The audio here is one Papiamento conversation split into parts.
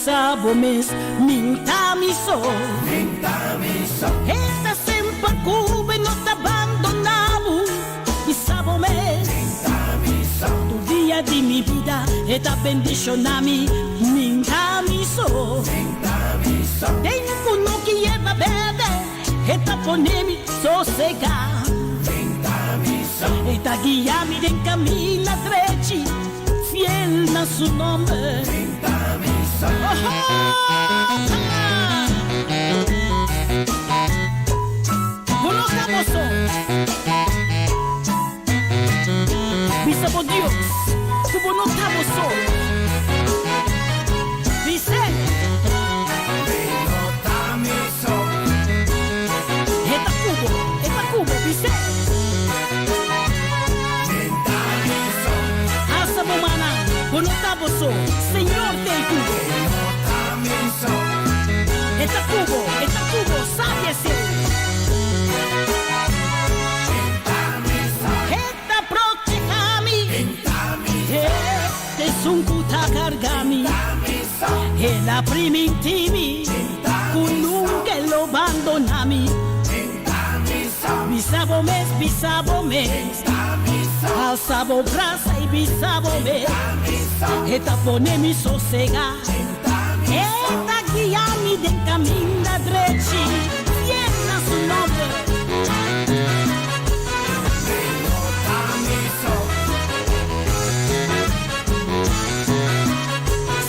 bisa bo mes, Min ta mi so. E ta semper ku bo, e no ta bandoná bo. Bisa bo mes, Tur dia di mi bida e ta bendishoná mi. Min ta mi so. Den kunuki yerba berde e ta pone mi sosegá. E ta guia mi den camina drechi, fiel na su nomber. Bo no ta bo so. Bisa bo Dios cu bo no ta bo so. Bis'é. E ta cu bo, e ta cu bo, bis'é. Alsa bo mannan, bo no ta bo so, Señor t'ei cu bo. E ta cu bo, e ta cu bo, sabi esei. E ta proteha mi, e t'esun cu ta carga mi. El a priminti mi cu nunca e lo bandona mi. Bisa bo mes, bisa bo mes. Alsa bo brasa y bisa bo mes. E ta pone mi sosega. E ta guia mi den caminda drechi. Fiel na su nomber.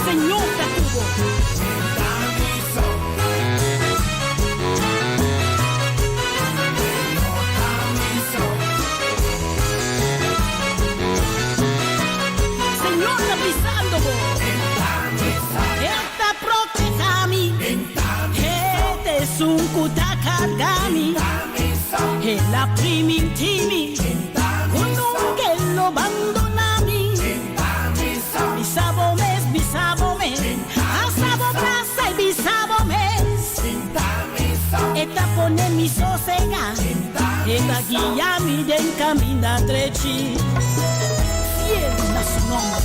Señor ta cu bo. Señor ta bisando bo. E ta proteha mi. E ta esun cu ta carga mi. El a priminti mi cu nunca e lo bandona mi. Bisa bo mes, bisa bo mes. Alsa bo brasa i bisa bo mes. E ta pone mi sosega. E ta guia mi den caminda drechi. Fiel na su nomber.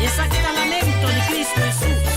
Esaki ta lamento di Cristo Hesus.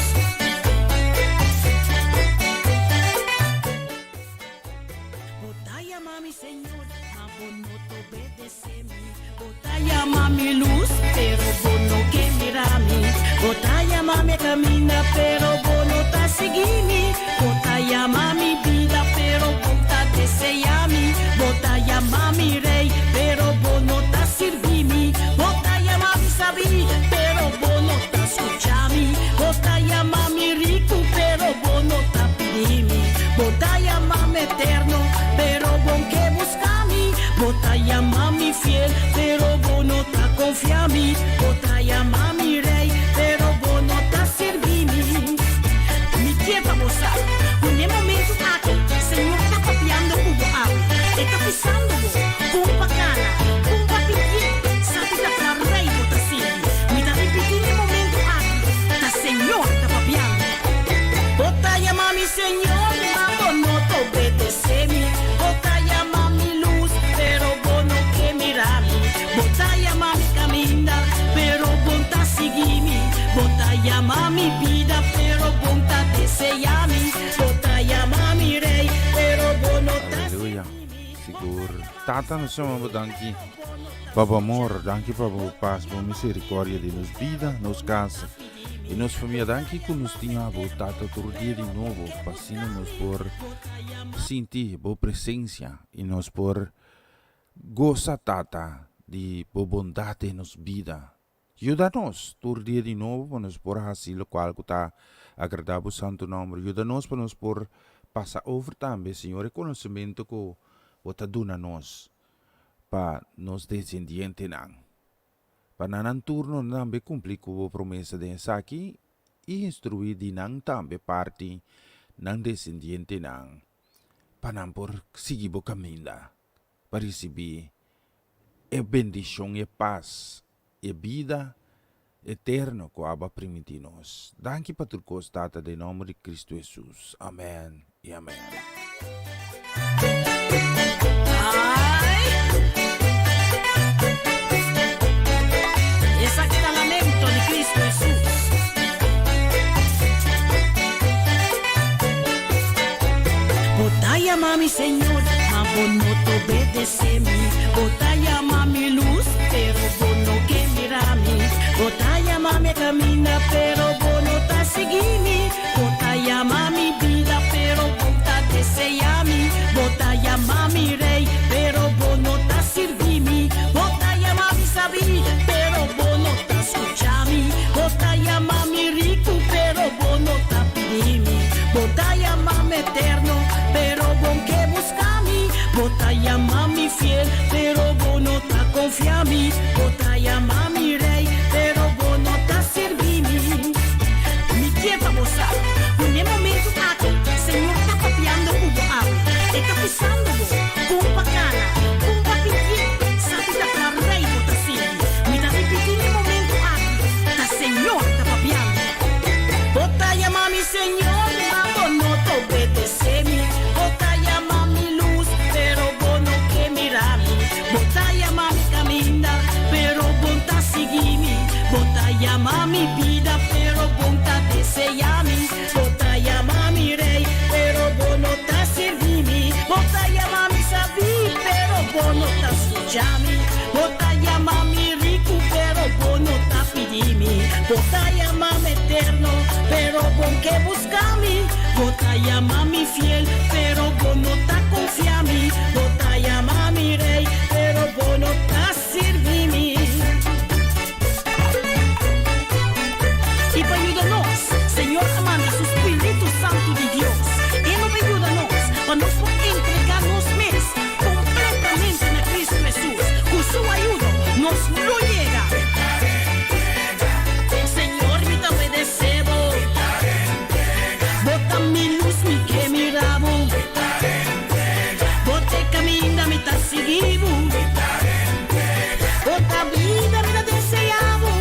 Bo ta yama mi Señor, ma bo no ta obedece mi. Bo ta yama mi luz, pero bo no ke mira mi. Bo ta yama mi caminda, pero bo no ta sigui mi. Bo ta yama mi bida, pero bo ta desea mi. Bo ta yama mi rey, pero bo no ta sirbi mi. Bo ta yama mi sabí, pero bo no ta scucha mi. Bo ta yama mi ricu, pero bo no ta pidi mi. Bo ta yama mi eterno, pero bo ke busca mi. Bo ta yama mi fiel, pero bo no ta confia mi. Bo ta yama mi rey, pero bo no ta sirbi mi. Mi kier pa bo sa cu n'e momento aki Señor ta papiando cu bo awe. E ta pisando bo con pa cana, con pa pidié. Sa di ta tra rey bo ta sirbi. Mi ta ripiti n'e momento aki, ta Señor ta papiando. Bo ta yama mi Señor, ma bo no ta obedece mi. Bo ta yama mi luz, pero bo no ke mira mi. Bo ta yama mi caminda, pero bo no ta sigui mi. Bo ta yama mi bida, pero bo no ta desea mi. Bo ta yama mi rey, pero bo no ta Aleluya. sirbi mi. Sigur. Tata, nos yama bo danki pa bo amor, danki pa bo pas, bo misericordia den nos bida, nos casa y nos familia. Danki cu nos tin abo, Tata, tur dia di nobo, pa asina nos por sinti bo presencia y nos por goza, Tata, di bo bondad den nos bida. Yuda nos tur dia di nobo pa nos por hasi lokual ku ta agradá bo santu nòmber. Yuda nos pa nos por pasa over tambe, Señor, e konosementu ku bo ta duna nos pa nos desendientenan, pa na nan turno nan tambe kumpli ku bo promesa den esaki i instruí di nan tambe parti nan desendientenan pa nan por sigui bo kaminda pa risibí e bendishon, e pas, e bida eterno ku abo a primintí nos. Danki pa tur kos, Tata, den nòmber di Kristu Hesus. Amèn i amèn. Esaki ta lamento di Cristo Hesus. Bo ta yama mi Señor, ma bo no ta obedece mi. Bo ta yama mi luz, pero bo no ke mira mi. Bo ta yama mi camina, pero bo no ta sigui mi. Bo ta yama mi bida, pero bo ta desea mi. Bo ta yama mi rey, pero bo no ta sirbi mi. Bo ta yama mi sabí, pero bo no ta scucha mi. Bo ta yama mi ricu, pero bo no ta pidi mi. Bo ta yama mi eterno, pero bo n'ke busca mi. Bo ta yama mi fiel, pero bo no ta confia mi. Bo ta yama mi rey, pero bo no ta sirbi mi. Mi kier pa bo sa cu n'e momento aki Señor ta papiando cu bo awe. E ta pisando bo con pa cana, con pa pidié. Sa cu ta cua rey bo ta sirbi. Mi ta ripití n'e momento aki, ta Señor ta papiando. Bo ta yama mi Señor, ma bo no ta obedecé mi. Bo ta yama mi luz, pero bo no ke mira mi. Bo ta yama mi caminda, pero bo n'ta sigui mi. Bo ta yama mi bida, pero bo n'ta desea mi. Bo ta yama mi rey, pero bo no ta sirbi mi. Bo ta yama mi sabí, pero bo no ta scucha mi. Bo ta yama mi ricu, pero bo no ta pidi mi. Bo ta yama mi eterno, pero bo n'ke busca mi. Bo ta yama mi fiel, pero bo no ta confia mi. Bo ta yama mi rey, pero bo no ta sirbi mi. I pa yuda nos, Señor a manda su Spiritu Santu di Dios. E lo bin yuda nos pa nos por entregá nos mes kompletamente na Kristu Hesus. Ku su ayudo, nos lo yega. Señor, mi ta obedecé bo. Bo ta mi lus, mi ke mira bo. Bo ta e kaminda, mi ta sigui bo. Bo ta bida, mi ta desea bo.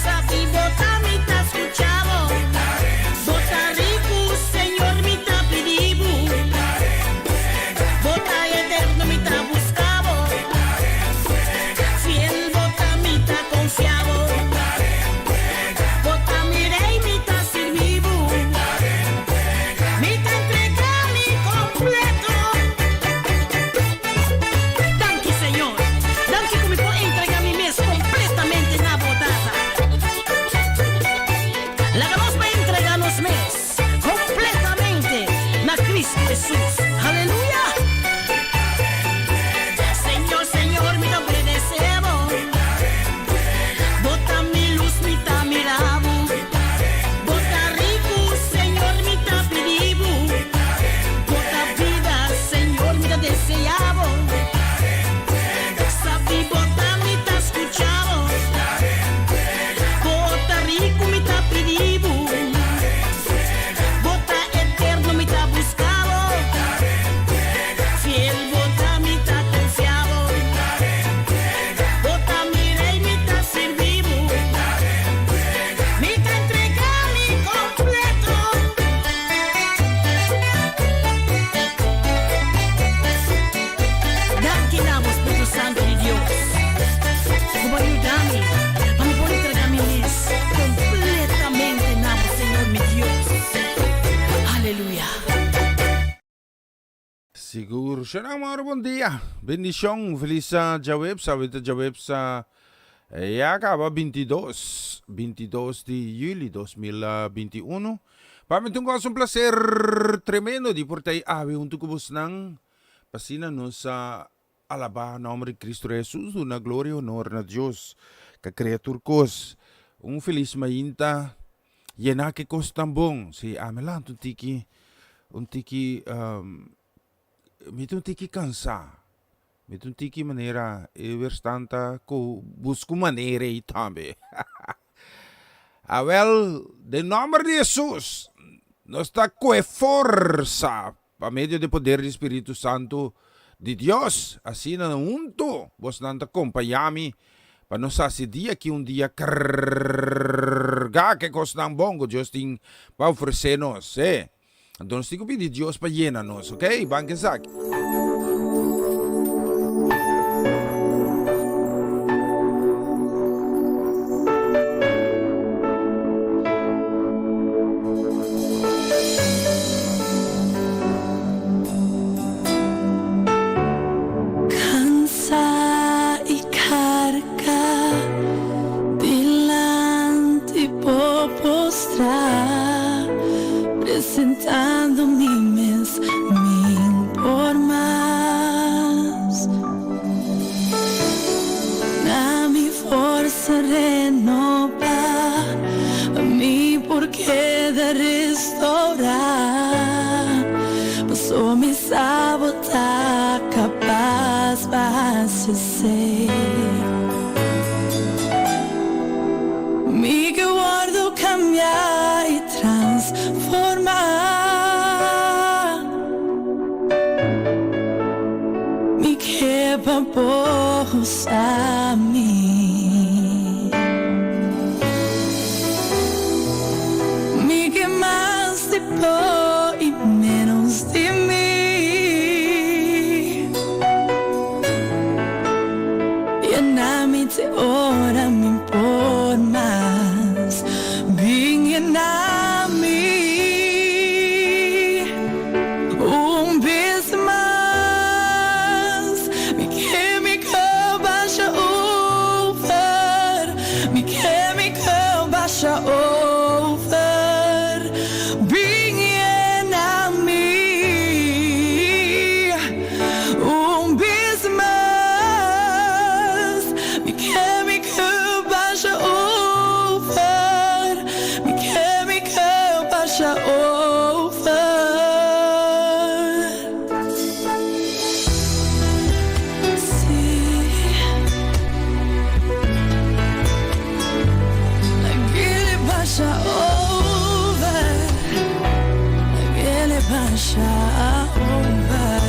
Sabi bo ta, mi ta scucha bo. Bo ta ricu, Señor, mi ta pidi bo. Bo ta eterno, mi ta busca bo. Fiel bo ta, mi ta confia bo. Bo ta mi rey, mi ta sirbi bo. Mi ta entrega mi completo. Danki, Señor. Danki cu mi por entrega mi mes completamente na bo, Tata. Laga nos pa entrega nos mes completamente na Cristo Hesus. Aleluya! Señor, Señor, mi ta obedece bo. Bo ta mi luz, mi ta mira bo. Bo ta ricu, Señor, mi ta pidi bo. Bo ta bida, Señor, mi ta desea bo. Sabi bo ta, mi ta scucha bo. Bo ta ricu, mi ta pidi bo. Bo ta eterno, mi ta busca bo. Fiel bo ta, mi ta confia bo. Bo ta mi rey, mi ta sirbi bo. Mi ta entrega mi completo. Danki na bo, Spiritu Santu di Dios, ku bo a yuda mi pa mi por entrega mi mes completamente na bo, Señor mi Dios. Aleluya. Sigur. Shona Mauro bon dia. Bendicion. Feliz djaweps. Awe ta djaweps ya caba 22. 22 di juli 2021. Pa mi ta un cos un placer tremendo di por ta awe hunto cu bosnan. Pa asina nos a. alabá nòmber di Cristo Hesus, duna gloria i honor na Dios ku a krea tur kos. Un felis mainta yená ku e kos tan bon. Si, ami lanta un tiki, un tiki, mi ta un tiki kansá. Mi ta un tiki manera e weerstand ta ku buska un manera ei tambe. Awel, den nòmber di Hesus, nos ta kohe forsa pa medio di poder di Spiritu Santu di Dios. Asina huntu bosnan ta kompañá mi pa nos hasi dia aki un dia kargá ku e kosnan bon ku Dios tin pa ofresé nos. Sí. Anto nos tin ku pidi Dios pa yena nos, ok? Ban ku esaki. Cansa y carga dilanti bo postra, presentando mi mes min por mas. Na mi forsa renoba, mi por keda restaura, paso mi sa bo ta kapas pa hasi esei. Mi ke wordo kambia i transforma. Mi ke pa bo usa mi. Mi ke mas di bo i menos di mi. Yena mi te ora mi por mas. Bin yena mi un bes mas. Mi ke mi ke basha over. Mi ke mi ke basha over. Bin yena mi un bes mas. Mi ke mi ke basha over. Mi ke mi ke basha over. Sí. Lag'e basha over. Lag'e basha over.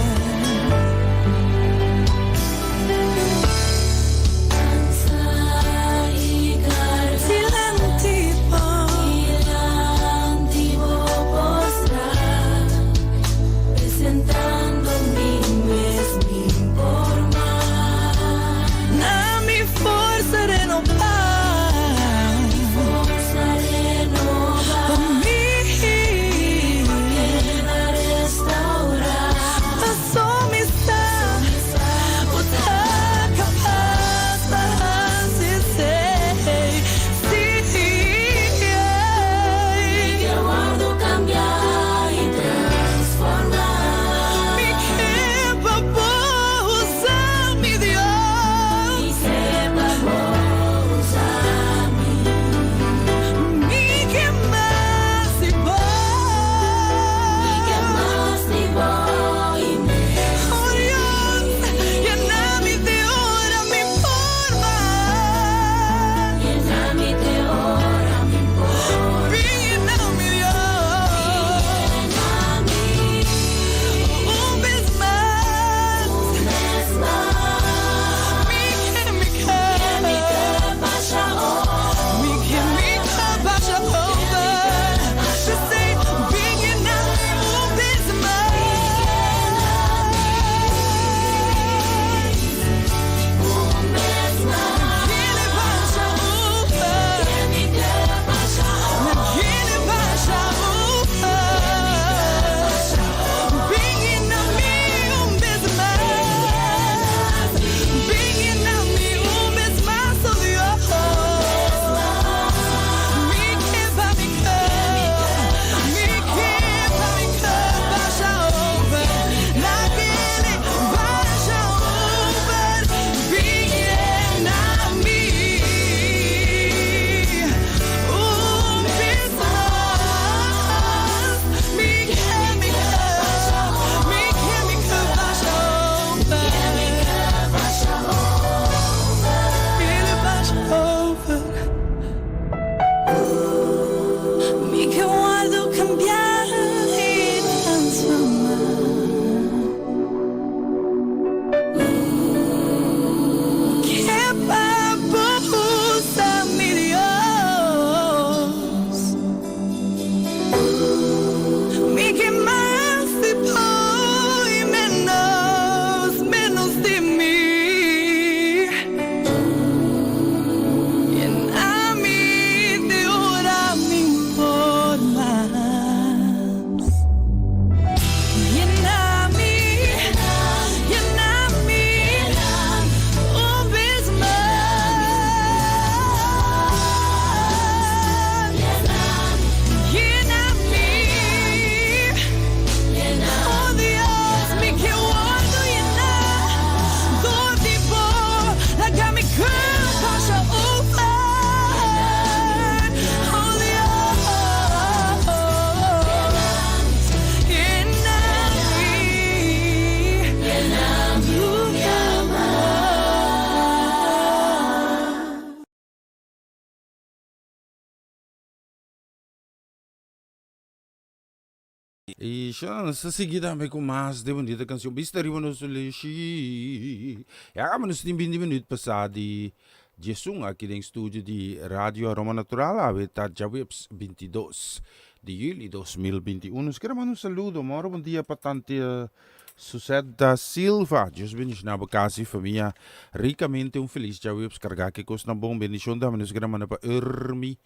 I sha nos ta sigui tambe ku mas de bunita kanshon. Bista riba nos leshi. Ya kaba nos tin binti minuut pasá di diesun aki den studio di Radio Aroma Natural. Awe ta djaweps 22 di juli 2021. Nos kere manda un saludo. Moro bon dia pa tante Suzette da Silva. Dios bendiciona bo casa y famia ricamente. Un feliz djaweps carga ke cosnan bon. Bendicion tambe nos kere manda pa Urmi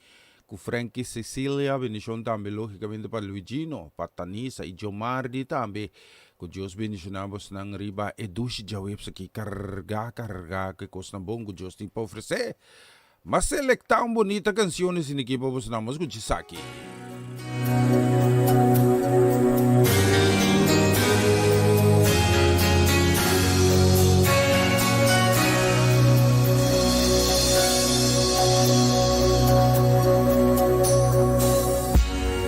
Ku Franky Cecilia, bendishon tambe logicamente pa Luigino, pa Tanisa y Jomardi tambe. Ku Dios bendishoná bosnan riba e dushi djaweps aki. Kargá, kargá ku e kosnan bon ku Dios tin pa ofresé. M'a selektá un bonita kanshon esaki pa bosnan. Mos skucha esaki.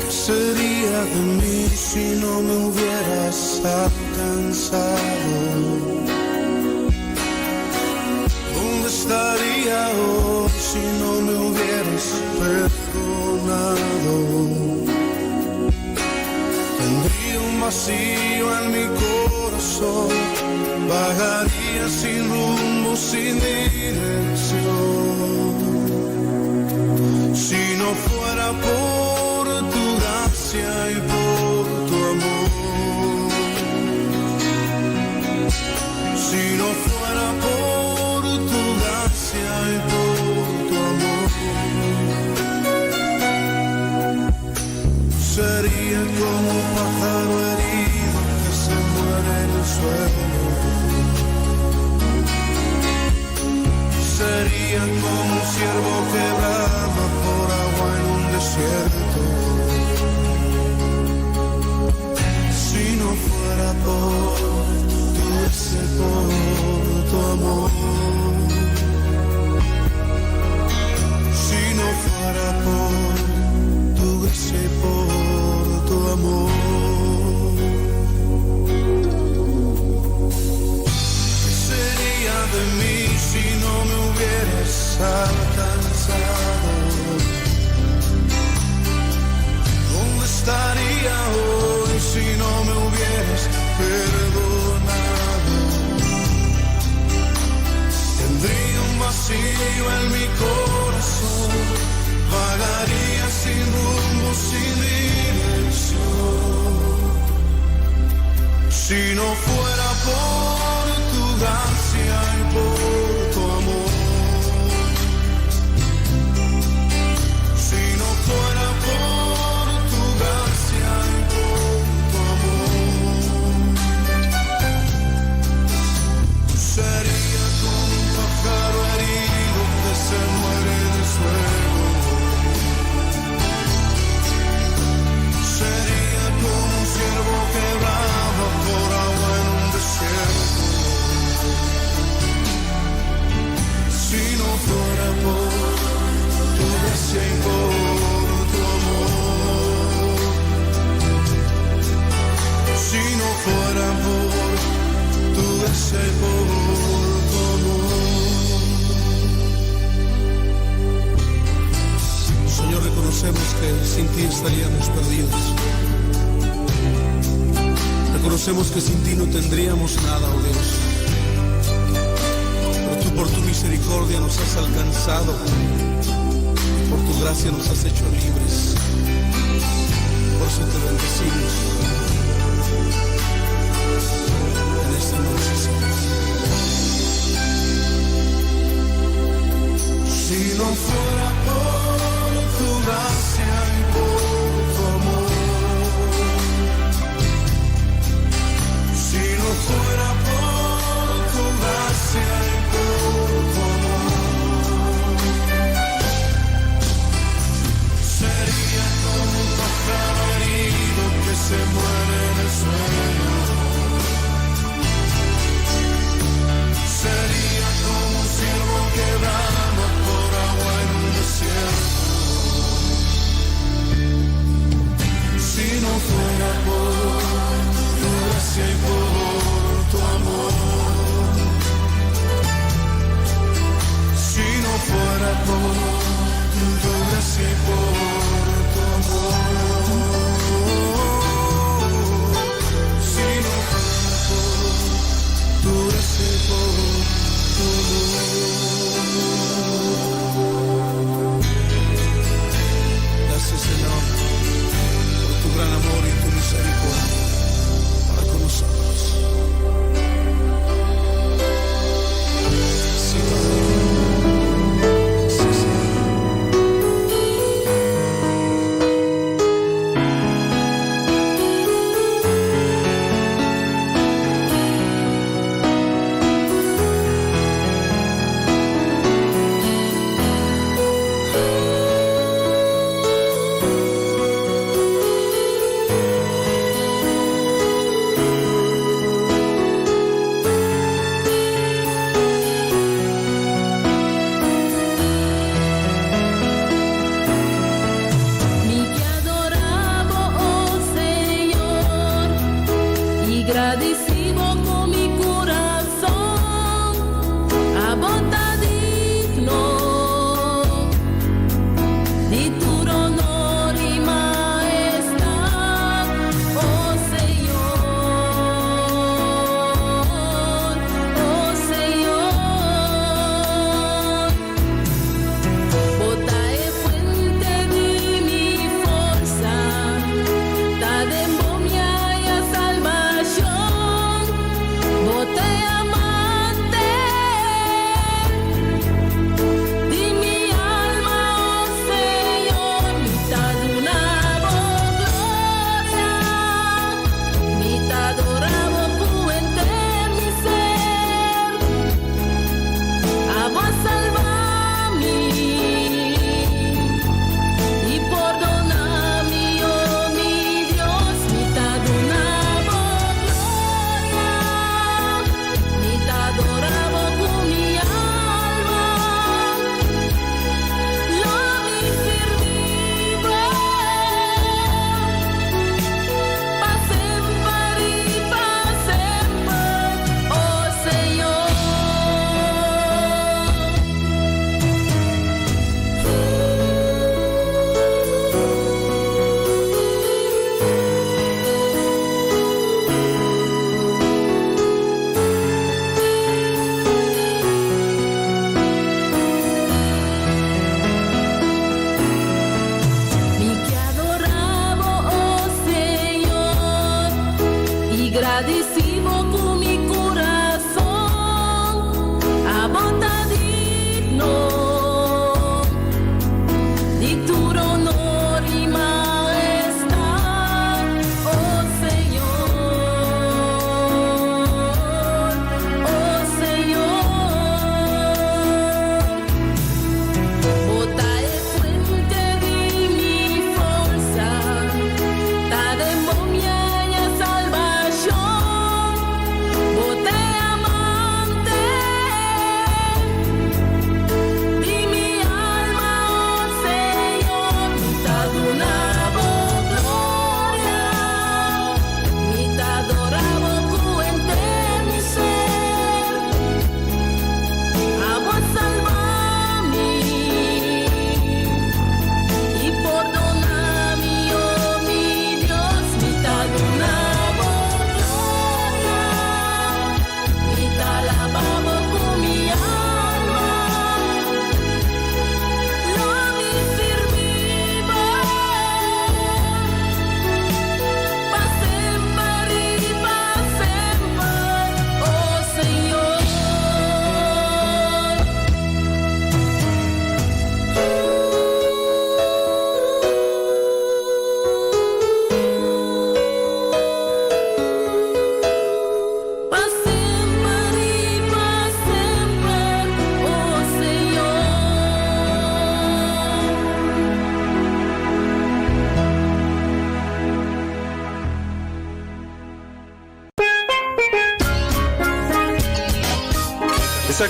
¿Qué sería de mí si no me hubieras alcanzado? ¿Dónde estaría hoy si no me hubieras perdonado? Tendría un vacío en mi corazón, vagaría sin rumbo, sin dirección. Si no fuera por tu gracia y por tu amor. Si no fuera por tu gracia y por tu amor. Sería como un pájaro herido que se muere en el suelo. Sería como un ciervo que brama por agua en un desierto. Si no fuera por tu gracia y por tu amor. Si no fuera por tu gracia y por tu amor. ¿Qué sería de mí si no me hubieras alcanzado? ¿Dónde estaría hoy si no me hubieras perdonado? Tendría un vacío en mi corazón, vagaría sin rumbo, sin dirección. Si no fuera por tu gracia y por tu amor. Si no fuera por tu gracia y por tu amor. Sería como un pájaro herido que se muere en el suelo. Sería como un ciervo que brama por agua en un desierto. Si no fuera por tu gracia y por tu amor. Si no fuera por tu gracia y por tu amor. Señor, reconocemos que sin ti estaríamos perdidos. Reconocemos que sin ti no tendríamos nada, oh Dios. Pero tú por tu misericordia nos has alcanzado. Y por tu gracia nos has hecho libres. Por eso te bendecimos en esta noche, Señor. Si no fuera por tu gracia y por tu amor. Si no fuera por tu gracia y por tu amor. Sería como un pájaro herido que se muere en el suelo. Sería como un ciervo que brama por agua en un desierto. Si no fuera por tu gracia y por tu amor. Si no fuera por tu gracia y por tu amor.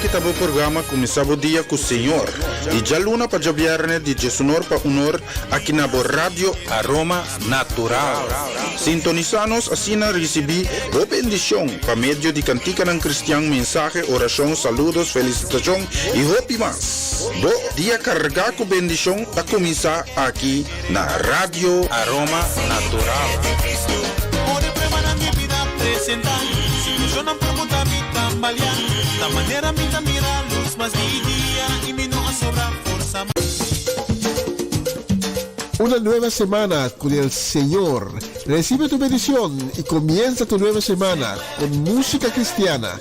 Esaki ta bo programa Kuminsá Bo Dia ku Señor, di djaluna pa djabièrnè di diesunor pa unor aki na bo Radio Aroma Natural. Sintonisá nos asina risibí bo bendishon pa medio di kantikanan kristian, mensahe, orashon, saludos, felisitashon i hopi mas. Bo dia kargá ku bendishon ta kuminsá aki na Radio Aroma Natural. Una nueva semana con el Señor. Recibe tu bendición y comienza tu nueva semana con música cristiana,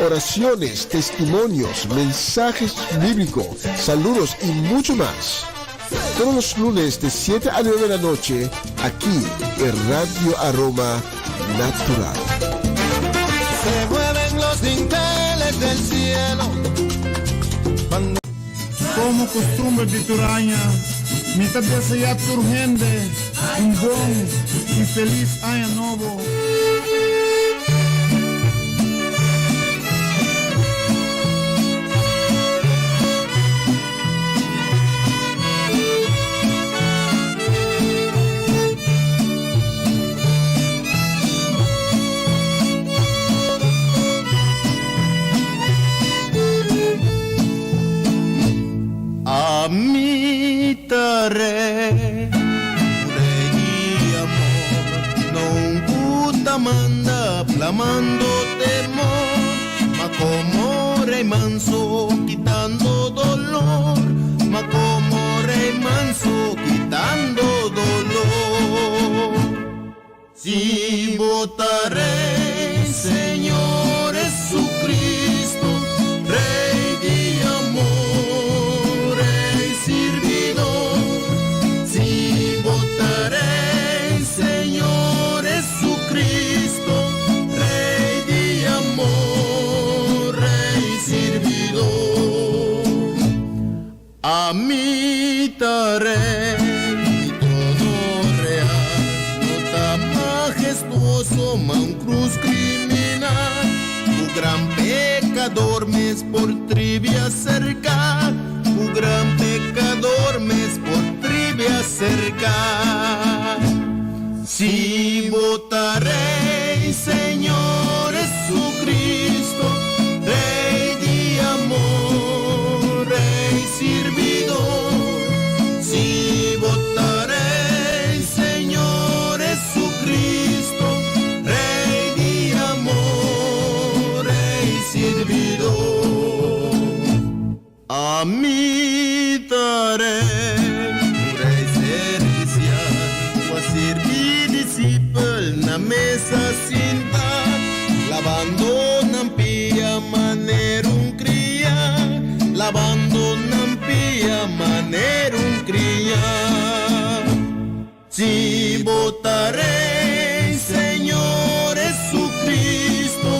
oraciones, testimonios, mensajes bíblicos, saludos y mucho más. Todos los lunes de 7 a 9 de la noche, aquí en Radio Aroma Natural. Se mueven los dinteles del cielo. Cuando Komo kustumber di tur aña, mi ta deseá tur hende un bon i felis Aña Nobo. Ami ta rei, un rei di amor, no un ku ta manda plamando temor, ma komo rei manso kitando dolor, ma komo rei manso kitando dolor. Si bo ta Rei, Señor Jesucristo, Rei di amor, Rei sirbidor. Si bo ta Rei, Señor Jesucristo, Rei di amor, Rei sirbidor. Ami ta rei, mi trono real no ta mahestuoso ma un cruz criminal cu gran pecador mes por tribi acerca, cu gran pecador mes por tribi acerca. Si bo ta Rey, Señor Jesucristo, Rey di amor, Rey sirbidor. Si bo ta Rey, Señor Jesucristo, Rey di amor, Rey sirbidor. Ami ta rei, un rei servisial, ku a sirbi disipel na mesa sintá, labando nan pia manera un kriá, labando nan pia manera un kriá. Si bo ta Rey, Señor Jesucristo,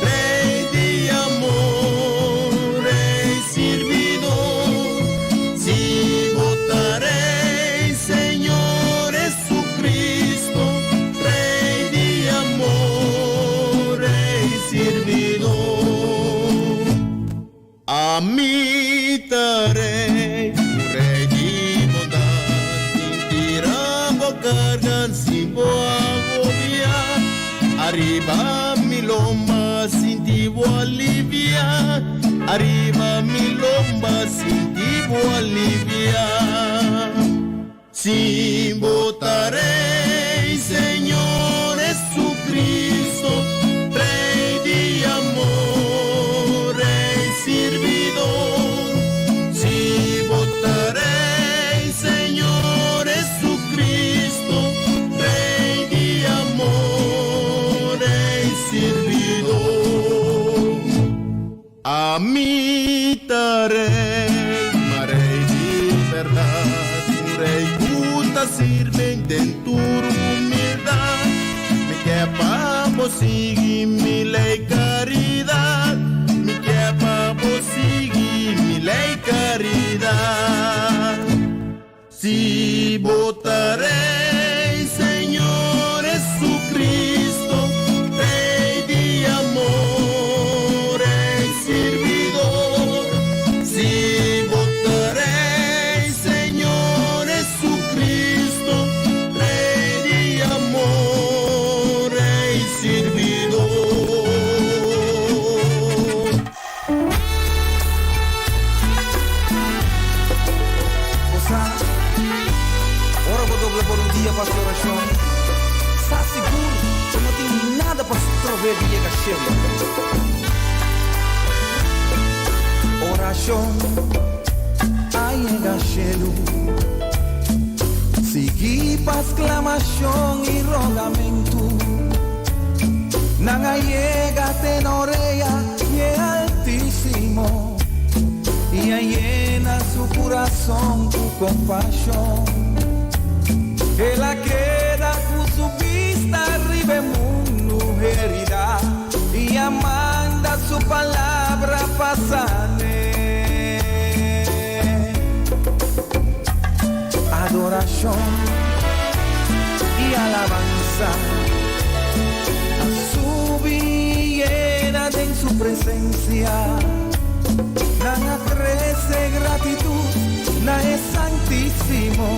Rey di amor, Rey sirbidor. Si bo ta Rey, Señor Jesucristo, Rey di amor, Rey sirbidor. Ami ta rei, un rei di bondat, sin tira bo karga, sin bo agobiá. Ariba mi lomba, sinti bo aliviá, ariba mi lomba, sinti bo aliviá. Si bo ta Rey, Señor Jesucristo, Rey di amor, Rey sirbidor. Si bo ta Rey, Señor Jesucristo, Rey di amor, Rey sirbidor. Ami ta rei, ma rei di bèrdat, un rei ku ta sirbi den tur humildat. Mi ke pa bo sigui mi lei karidat, mi ke pa bo sigui mi lei karidat. Si bo ta Rey, Señor Jesucristo, Rey di amor, Rey sirbidor. poder di yega shelu. Orashon a yega shelu. Sigui pa sklamashon i rogamentu. Nan a yega te na orea di e Altísimo i a yena su kurason ku kompashon. El a keda ku su bista riba e mundu heridá i a manda su palabra pa san'é. Adorashon i alabansa a subi i yena den su presensia. Nan a trese gratitut na e Santísimo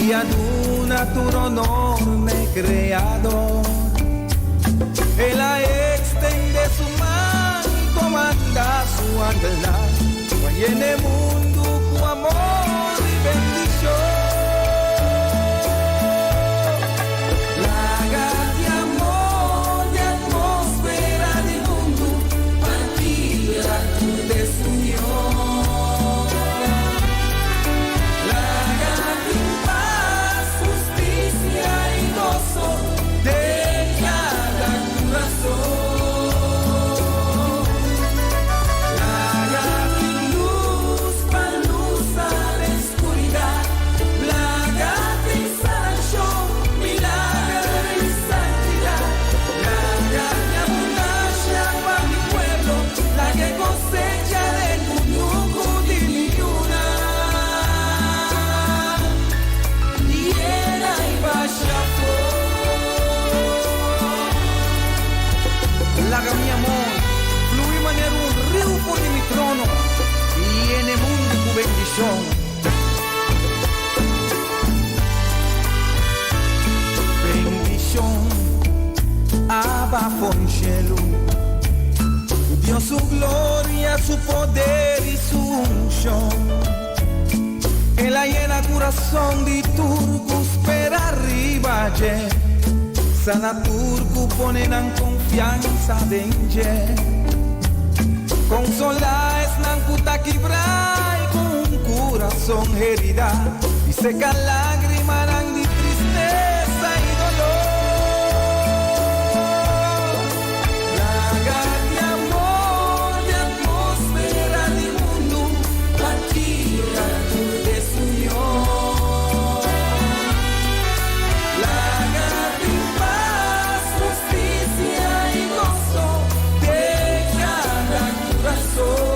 i a duna tur honor n'e Kreador. El a ekstendé su man i komandá su angelnan pa yena e mundu ku amor i bendishon. Laga di amor di atmósfera di mundu pa kibra tur desunion. Laga tin pas, hustisia i goso den kada kurason. Laga tin lus pa lusa den skuridat. Laga tin sanashon, milager i santidat. Laga tin abundansia pa mi pueblo, laga e kosecha den kunuku di mi yunan. Yena i basha afó. Laga mi amor flui manera un riu for di mi trono i yena e mundu ku bendishon. Bendishon a baha for di shelu. Dios su gloria, su poder i su unshon. El a yena kurason di tur ku spera riba dje. Sana tur ku pone nan konfiansa den dje. Konsolá esnan ku ta kibrá i ku un kurason heridá i seka lágrimanan di tristesa i doló. Laga di amor di atmósfera di mundu pa kibra tur desunion. Laga tin pas, hustisia i goso den kada kurason.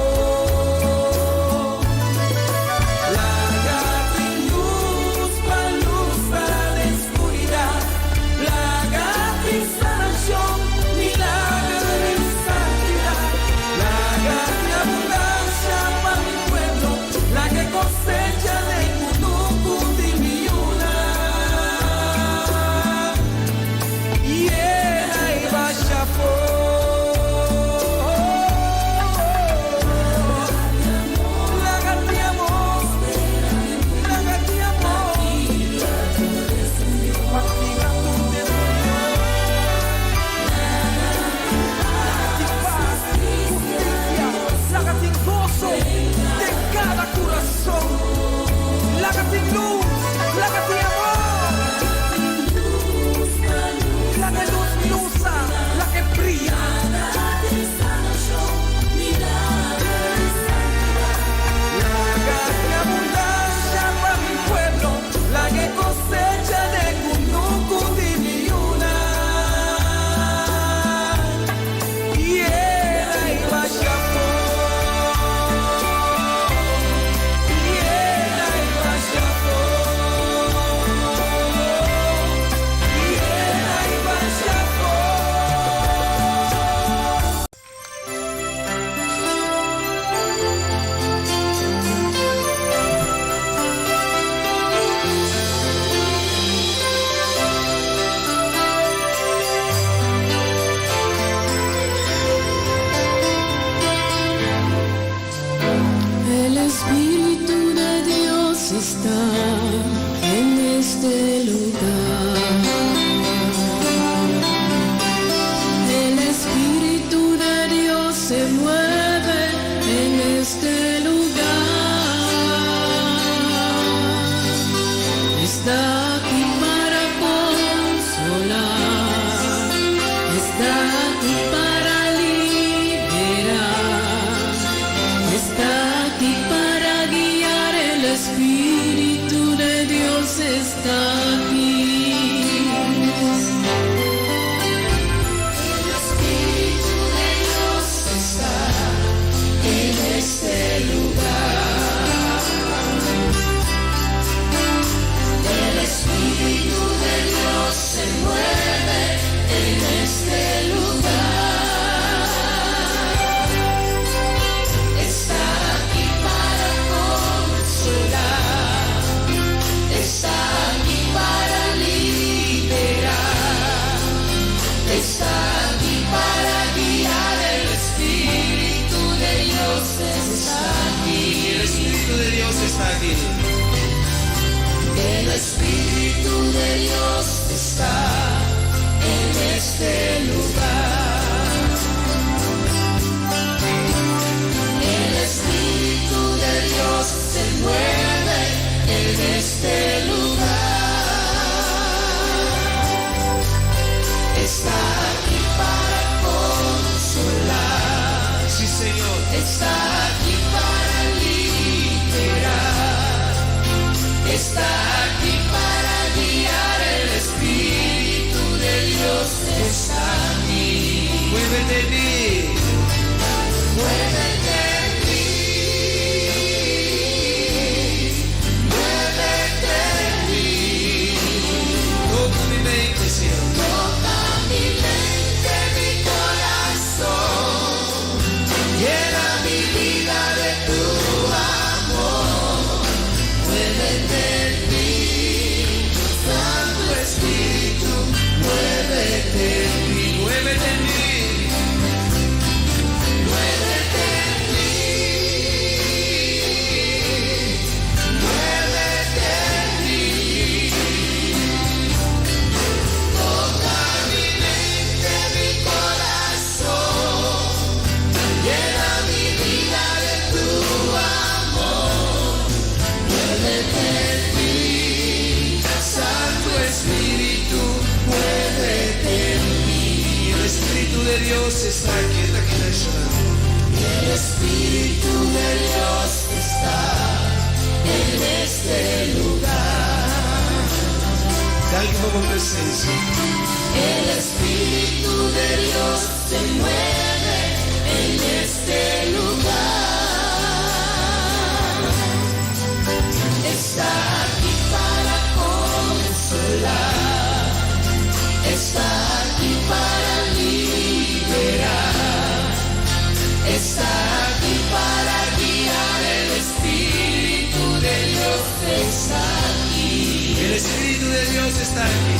Laga tin lus pa lusa den skuridat. Laga tin sanashon, milager i santidat. Laga tin abundansia pa mi pueblo, laga e kosecha den kunuku di mi yunan. Yena i basha afó. Laga tin amor, laga tin amor. Pa kibra tur desunion. Laga tin pas, hustisia, laga tin goso den kada kurason. Laga tin lus, laga tin amor. Laga lus lusa, laga bria. Laga tin abundansia pa mi pueblo, laga e kosecha den kunuku di mi yunan. Yena i basha afó. Yena i basha afó. Yena i basha afó. El Espíritu de Dios está en este lugar. está aquí. El Espíritu de Dios está en este lugar. El Espíritu de Dios se mueve en este lugar. Está aquí para consolar. Está aquí para liberar. Está aquí para guiar. El Espíritu de Dios está aquí. El Espíritu de Dios está aquí. El Espíritu de Dios está en este lugar. El Espíritu de Dios se mueve en este lugar. Está aquí para consolar. Sí, Señor. Está aquí para liberar. Está aquí para guiar. El Espíritu de Dios está aquí. Muévete en mí. Muévete en mí. Muévete en mí. Toca mi mente, Señor. Toca mi mente, mi corazón. Llena mi vida de tu amor. Muévete en mí. Santo Espíritu, muévete en mí. Muévete en mí. Muévete en mí. Muévete en mí. Toca mi mente, mi corazón. Llena mi vida de tu amor. Muévete en mí. Santo Espíritu, muévete en mí. El Espíritu de Dios está aquí. Está aquí. El Espíritu de Dios está en este lugar. Danki pa bo presensia. El Espíritu de Dios se mueve en este lugar. Está aquí para consolar. Está aquí para liberar. Está aquí para guiar. El Espíritu de Dios está aquí. El Espíritu de Dios está aquí.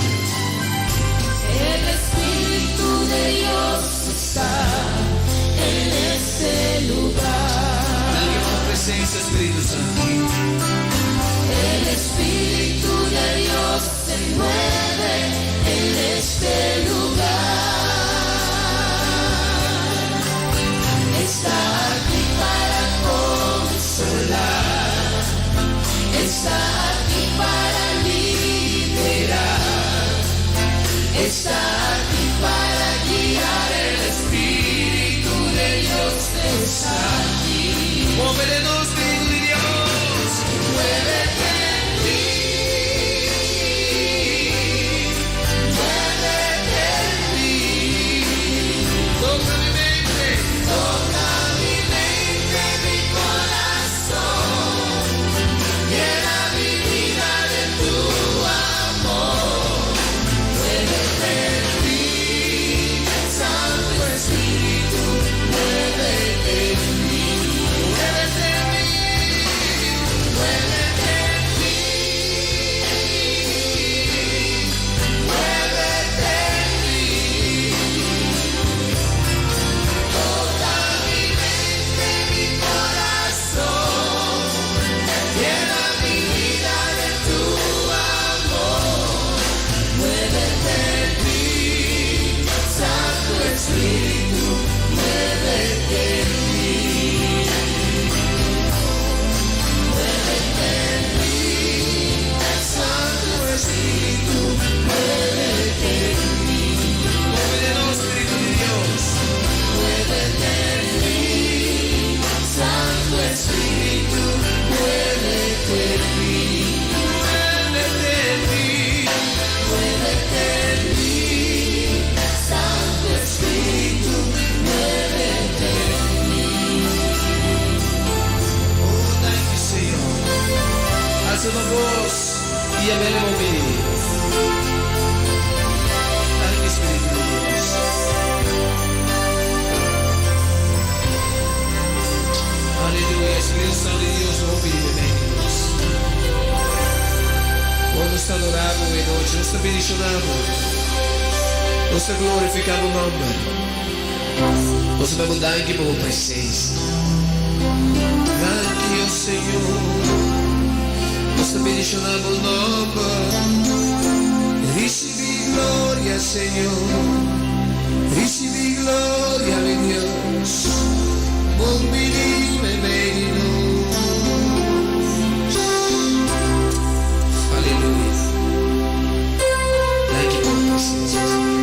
El Espíritu de Dios está en este lugar. Danki pa bo presensia, Spiritu Santu. El Espíritu de Dios se mueve en este lugar. Está aquí para consolar. Está aquí para liberar. Yam'Ele bon bini. Danki Spiritu di Dios. Aleluya, Spiritu Santo di Dios bon bini meimei di nos. Ora nos ta adorá Bo e nochi, nos ta bendishoná Bo. Nos ta glorifiká Bo nòmber. Nos ta da Bo danki pa Bo presensia. Danki, o Señor. Nos ta bendishoná Bo nòmber. Risibí gloria, Señor. Risibí gloria, mi Dios. Bon bini meimei di nos. Aleluya. Danki pa Bo presensia, Señor.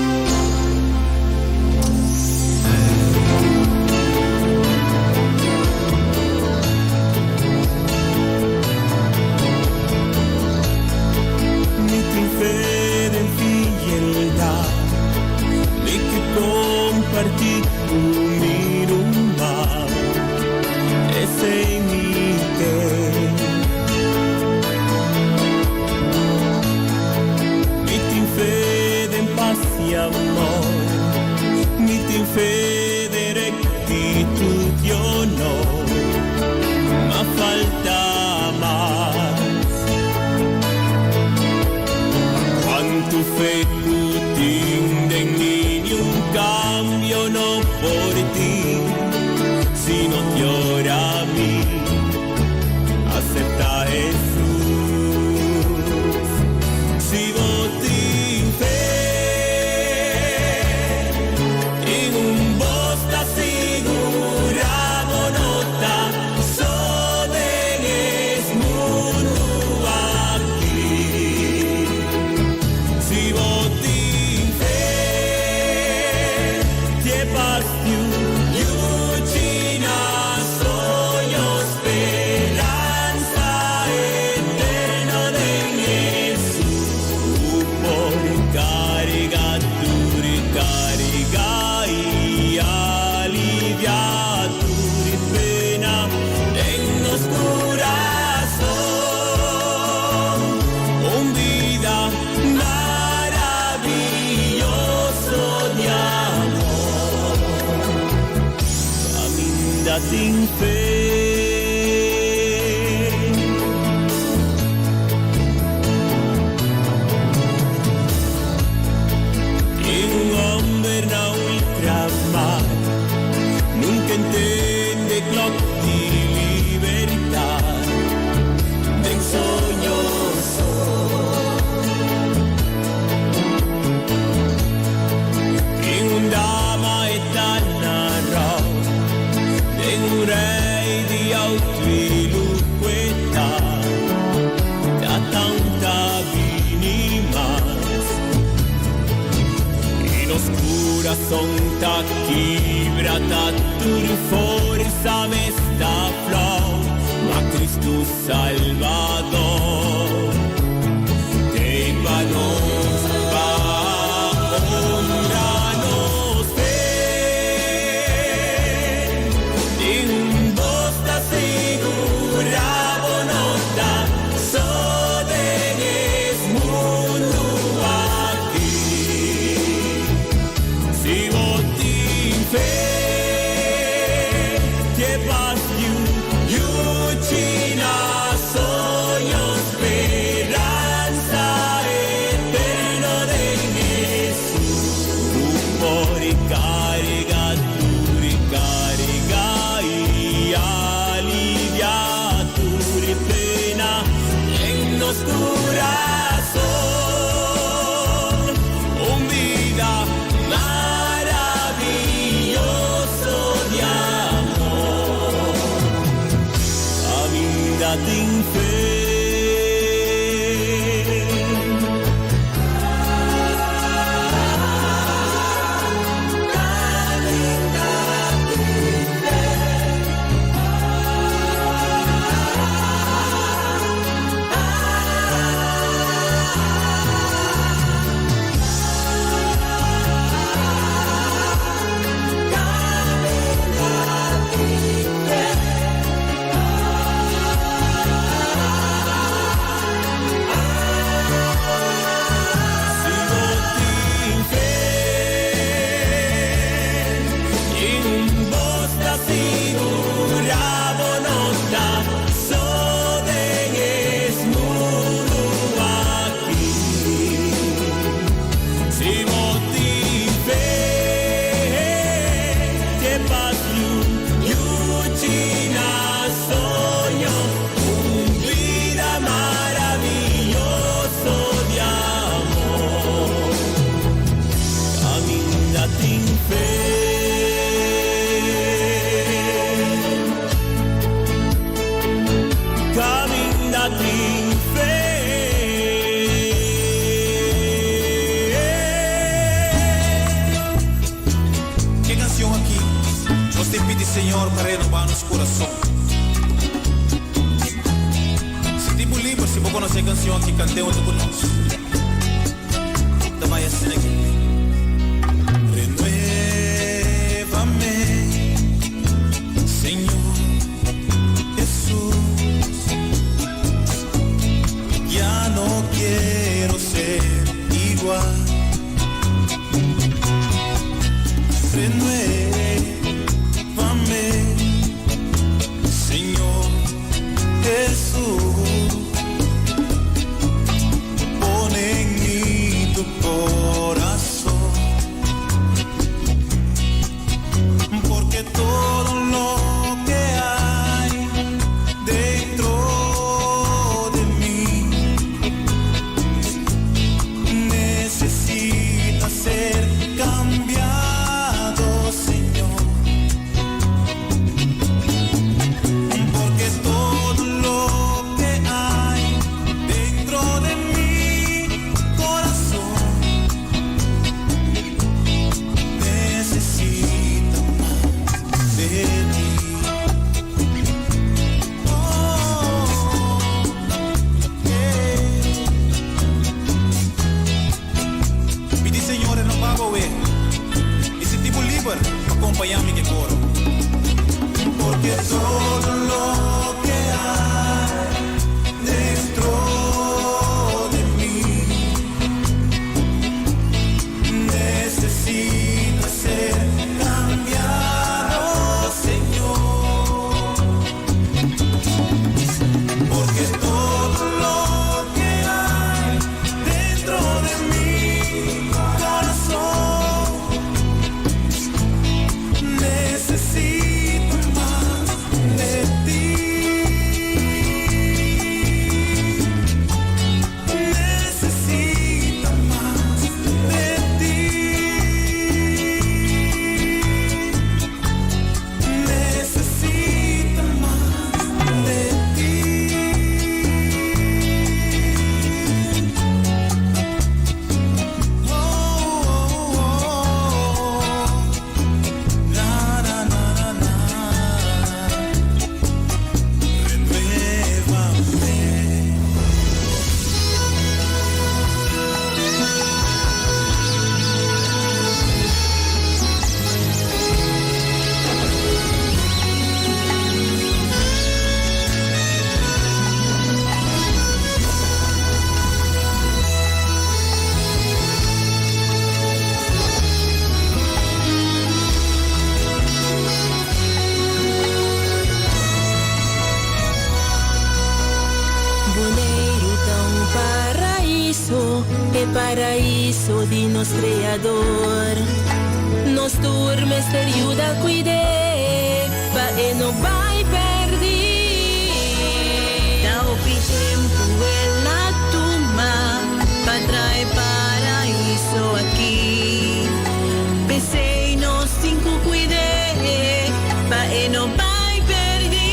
Mi tin fe den fieldad, mi ke kompartí ku mi ruman, esei mi ke. Mi tin fe den pas i amor, mi tin fe den rektitud i honor, ma falta mas. Kuantu fe ku tin den mi, niun kambio no por tin, si no te ora mi aseptá Hesus. Si bo tin fe, tin un bos ta sigurá bo no ta so den es mundu aki. Si bo tin fe, te pas yuchi na soño, speransa eterno den Hesus. Por karga tur karga i aliviá tur pena den nos kurason. Un bida maravioso di amor. Kaminda tin fe. Tin un hòmber na ultramar, nunka a tende klok di libertat, den soño so. Tin un dama e ta na rou, den un rei di outo i lukueta, ta tanta bini mas. I nos kurason ta kibra, ta tur forsa mes ta flou, ma Kristu Salbador t'ei pa nos pa honra nos fe. Tin un bos ta sigurá bo no ta so den es mundu aki. Si bo tin fe, te pas yuchi na soño, speransa eterno den Hesus. Por karga tur karga i aliviá tur pena den nos kurason. Un bida maravioso di amor. Kaminda tin fe. Señor pa renobá nos kurason. Sinti bo liber si bo konosé e kansion aki, kant'é huntu ku nos. Ta bai asina aki. Renuévame, Señor Jesús. Ya no quiero ser igual. Renuévame, Señor Jesús. Pon en mí tu corazón. Porque todo lo que hay dentro de mí necesita ser cambiado, Señor. Porque todo lo que hay dentro de mi corazón necesita más de ti. Oh, yeah. Pidi Señor renobá bo i sinti bo liber pa kompañá mi ku e koro. Porque todo lo que hay dentro de mí necesita ser cambiado, Señor. Porque todo lo que hay dentro de mi corazón necesita más de ti. Necesita más de ti. Necesita más de ti. Oh, oh, oh. Na, na, na, na, na. Renuévame. Boneiru ta un paraíso, e paraíso di nos Kreador. Nos tur mester yuda kuid'é, pa e no bai pèrdí. Ta hopi tempu el a tuma pa traha e paraíso aki. P'esei nos tin ku kuid'é, pa e no bai pèrdí.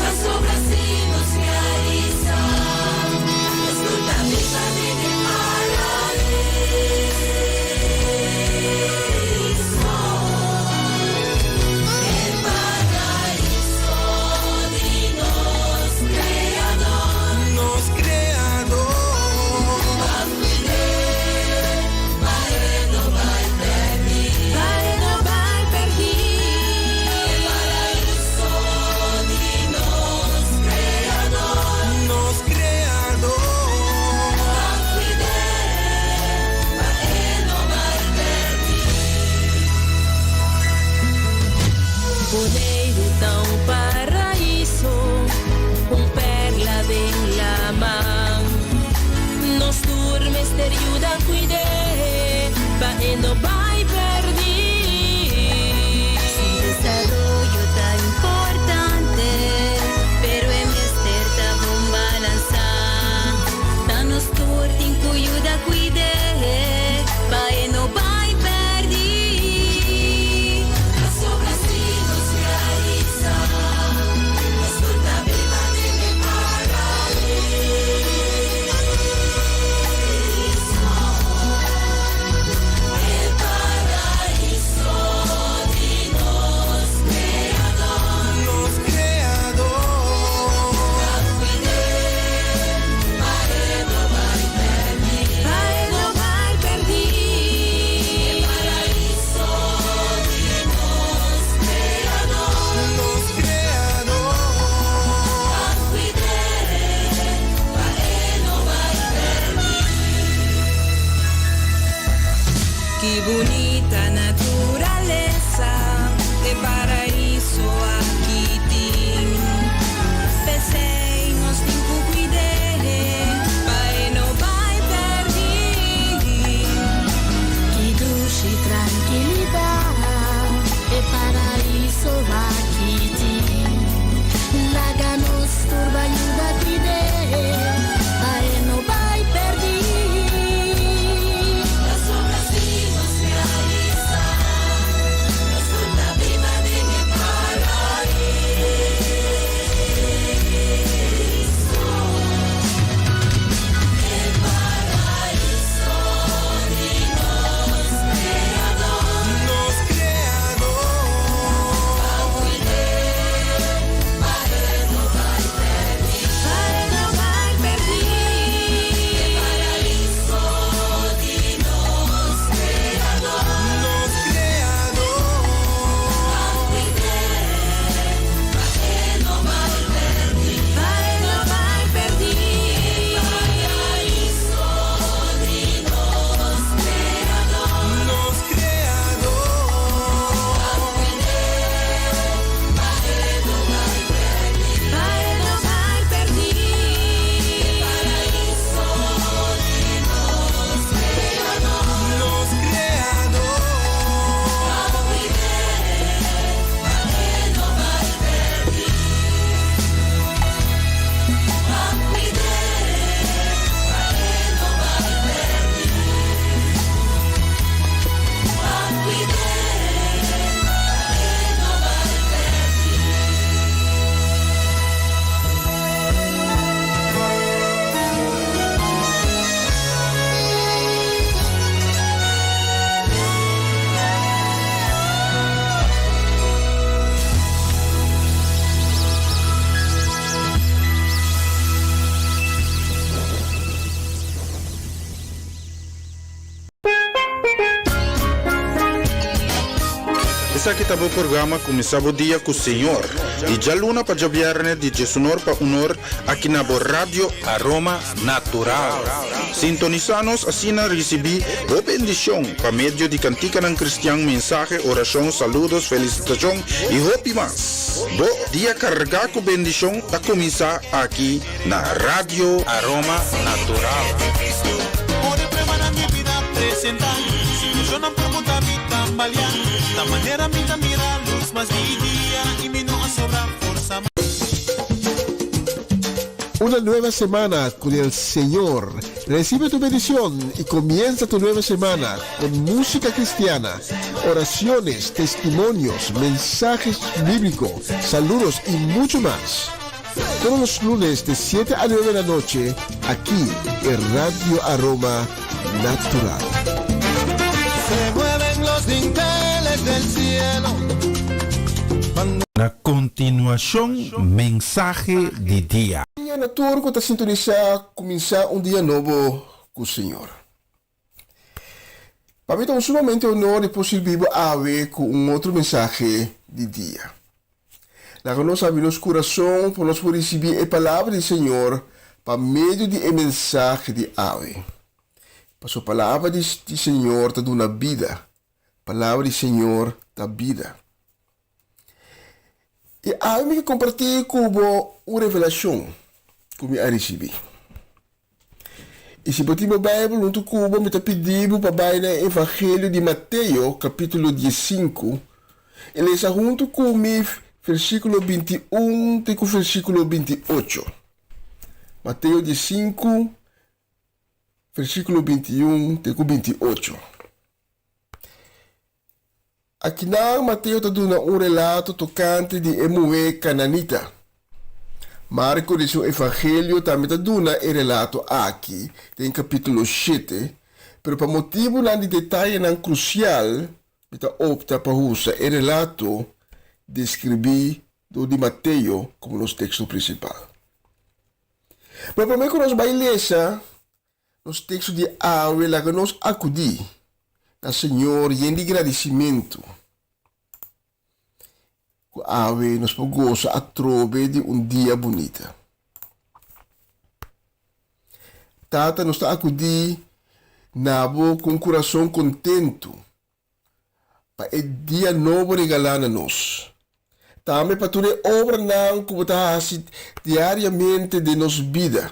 Pasobra si nos realisá, nos tur ta biba den e paraíso. E paraíso. Bunita naturalesa, e paraíso aki tin. P'esei nos tin ku kuid'é, pa e no bai pèrdí. Ki dushi trankilidat, e paraíso aki tin. Laga nos tur bai yuda kuid'é, pa e no bai pèrdí. Pasobra si nos realisá, nos tur ta biba den e paraíso. E paraíso di nos Kreador. Nos Kreador. Ban kuid'é, pa e no bai pèrdí. Pa e no bai pèrdí. E paraíso di nos Kreador. Nos Kreador. Ban kuid'é, pa e no bai pèrdí. Pa e no bai pèrdí. E paraíso di nos Kreador. Nos Kreador. Ban kuid'é, pa e no bai pèrdí. Pa e no bai pèrdí. E paraíso di nos Kreador. Nos Kreador. Ban kuid'é, pa e no bai pèrdí. Ban kuid'é, pa e no bai pèrdí. Ban kuid'é, pa e no bai pèrdí. Esaki ta bo programa Kuminsá Bo Dia ku Señor, di djaluna pa djabièrnè di djesunor pa unor aki na bo Radio Aroma Natural. Sintonisá nos asina risibí bo bendishon pa medio di kantikanan kristian, mensahe, orashon, saludos, felisitashon i hopi mas. Bo dia kargá ku bendishon ta kuminsá aki na Radio Aroma Natural. Ora e pruebanan di bida presentá, situashonnan por punta mi tambaleá. Ta manera mi ta mira lus mas di dia i mi no a sobra forsa mas. Una nueva semana con el Señor. Recibe tu bendición y comienza tu nueva semana con música cristiana, oraciones, testimonios, mensajes bíblicos, saludos y mucho más. Todos los lunes de 7 a 9 de la noche, aquí en Radio Aroma Natural. Se mueven los dinteles del cielo. Na kontinuashon mensahe di dia. Dia na tur ku ta sintonisá kuminsá un dia nobo ku Señor. Pa mi ta un sumamente honor di por sirbi bo awe ku un otro mensahe di dia. Laga nos habri nos kurason pa nos por risibí e palabra di Señor pa medio di e mensahe di awe. Pasobra palabra di Señor ta duna bida, palabra di Señor ta bida. I awe mi ke kompartí ku bo un revelashon ku mi a risibí. I si bo tin bo Beibel huntu ku bo, mi ta pidi bo pa bai na e Evangelio di Mateo, kapítulo diesinku, i lesa huntu ku mi versíkulo 21 te ku versíkulo 28. Mateo diesinku, versíkulo 21 te ku 28. Akinan Mateo ta duna un relato tokante di e muhé kananita. Marko den su Evangelio tambe ta duna e relato aki den kapítulo shete, pero pa motibunan di detayenan krusial mi ta opta pa usa e relato deskribí dor di Mateo komo nos teksto prinsipal. Pero promé ku nos bai lesa Nos teksto di awe laga nos akudí na Señor yen di gradisimentu ku awe nos por gosa atrobe di un dia bunita. Tata, nos ta akudí na bo ku un kurason kontentu. pa e dia nobo regalá na nos. Tambe pa tur e obranan ku bo ta hasi diariamente den nos bida.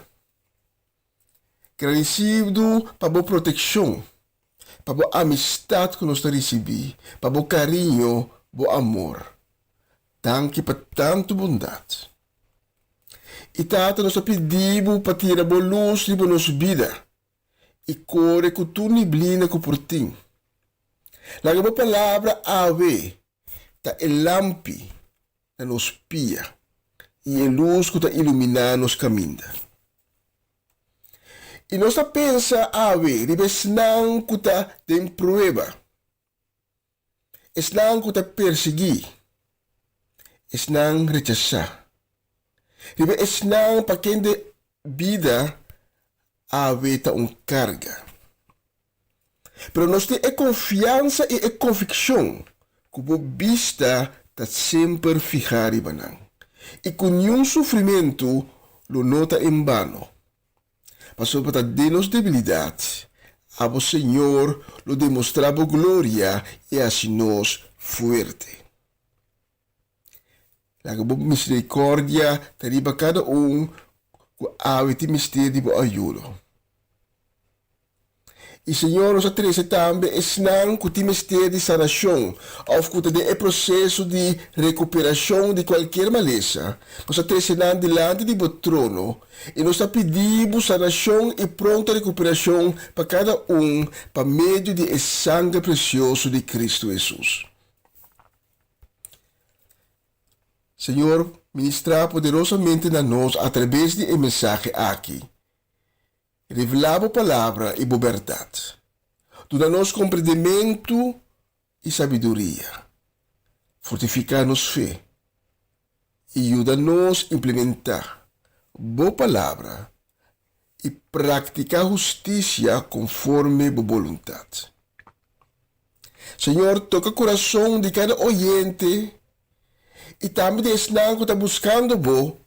Gradisidu pa bo protekshon, pa bo amistat ku nos ta risibí, pa bo kariño, bo amor. Danki pa tantu bondat. I Tata nos ta pidi bo pa tira bo lus riba nos bida i kore ku tur niblina ku por tin. Laga bo palabra awe ta e lampi na nos pia i e lus ku ta iluminá nos kaminda. I nos ta pensa awe riba esnan ku ta den prueba, esnan ku ta persiguí, esnan rechasá, riba esnan pa kende bida awe ta un karga. Pero nos tin e konfiansa i e konvikshon ku bo bista ta semper fihá riba nan i ku niun sufrimentu lo no ta en bano. Pasobra ta den nos debilidat, abo Señor lo demostrá bo gloria i hasi nos fuerte. Laga bo misericordia ta riba cada un cu awe tin mester di bo ayudo. I Señor, nos a trece tambe esnan cu tin mester di sanacion of cu ta den e proceso di recuperacion di cualkier malesa. Nos a trece nan dilanti di bo trono i nos ta pidi bo sanacion i pronto recuperacion pa cada un pa medio di e sangre precioso di Cristo Jesus. Señor, ministrá poderosamente na nos atrabes di e mensahe aki. Revelá Bo Palabra i Bo bèrdat. Duna nos komprendementu i sabiduria. Fortifiká nos fe i yuda nos implementá Bo Palabra i praktiká hustisia konforme Bo boluntat. Señor, toka kurason di kada oyente i tambe di esnan ku ta buskando Bo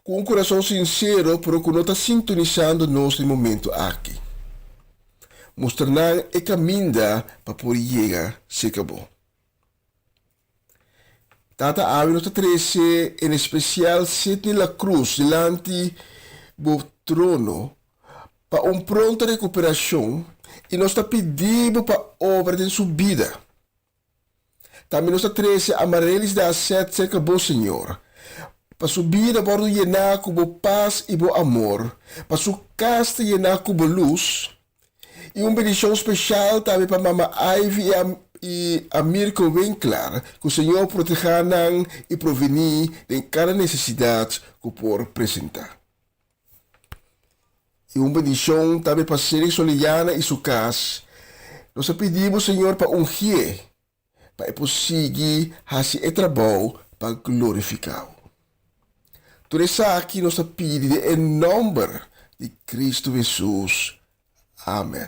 ku un kurason sinsero pero ku no ta sintonisando nos den momentu aki. Mustra nan e kaminda pa por yega serka Bo. Tata, awe nos ta trese en espesial Sidney La Cruz dilanti Bo trono pa un pronto rekuperashon i nos ta pidi Bo pa obra den su bida. Tambe nos ta trese Amarelis de Asset serka Bo, Señor, pa su bida wòrdu yená ku Bo pas i Bo amor, pa su kas ta yená ku Bo lus. I un bendishon speshal tambe pa Mama Ivy i Amirko Winklar, ku Señor protehá nan i provení den kada nesesidat ku por presentá. I un bendishon tambe pa Cedric Solillana i su kas. Nos a pidi bo, Señor, pa ungié pa e por sigui hasi e trabou pa glorifiká bo. Tur esaki nos ta pidi den e nòmber di Kristu Hesus. Amen.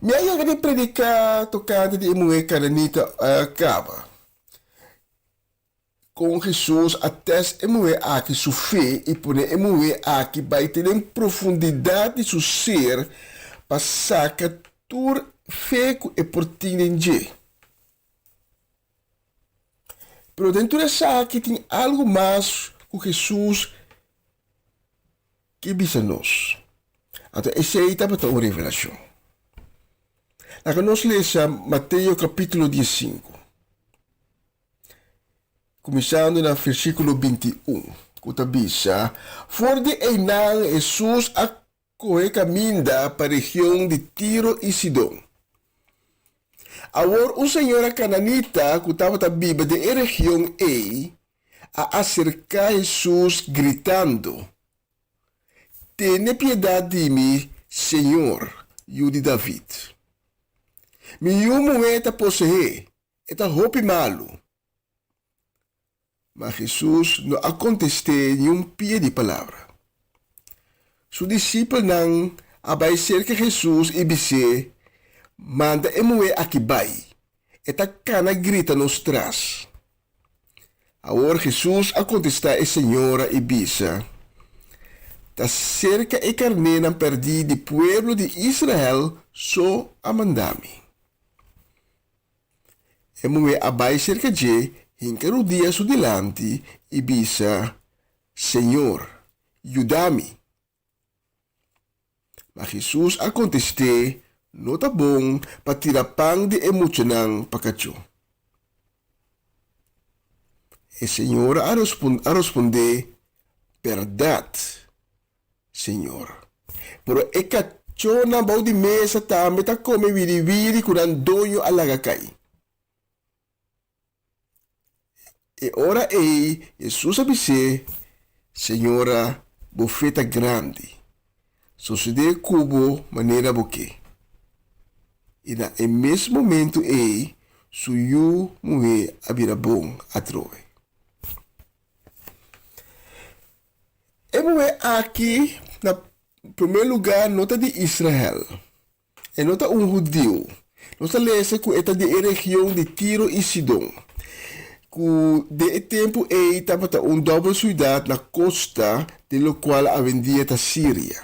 Mi a yega di prediká tokante di e muhé kananita kaba. Kon Hesus a tèst e muhé aki su fe i pone e muhé aki bai te den profundidat di su ser pa saka tur fe ku e por tin den dje. Pero den tur esaki tin algu mas ku Hesus ke bisa nos. Anto esei tabata un revelashon. Laga nos lesa Mateo kapítulo diesinku. Kuminsando na versíkulo 21, ku ta bisa, For di einan Hesus a kohe kaminda pa region di Tiro i Sidon. Awor un señora kananita ku tabata biba den e region ei a aserká Hesus gritando, Tene piedat di mi, Señor, Yu di David. Mi yu muhé ta poseé E ta hopi malu. Ma Hesus no a kontest'é niun pia di palabra. Su disipelnan a bai serka Hesus i bis'é, Manda e muhé aki bai, e ta kana grita nos tras. Awor Hesus a kontestá e señora i bisa, Ta serka e karnénan pèrdí di pueblo di Israel so a manda mi. E muhé a bai serka dje, hinka rudia su dilanti i bisa, Señor, yuda mi! Ma Hesus a kontest'é, No ta bon pa tira pan di e muchanan pa kachó. E señora a rospondé, Bèrdat, Señor. Pero e kachónan bou di mesa tambe ta kome wiriwiri ku nan doño a laga kai. E ora ei Hesus a bis'é, Señora, bo fe ta grandi. Sosodé ku bo manera bo ke. I na e mes momentu ei su yu muhé a bira bon atrobe. E muhé aki na promé lugá no ta di Israel. E no ta un hudiu. Nos ta lesa ku e ta di e region di Tiro i Sidon, ku den e tempu ei tabata un dòbel siudat na kosta den lokual awendia ta Siria.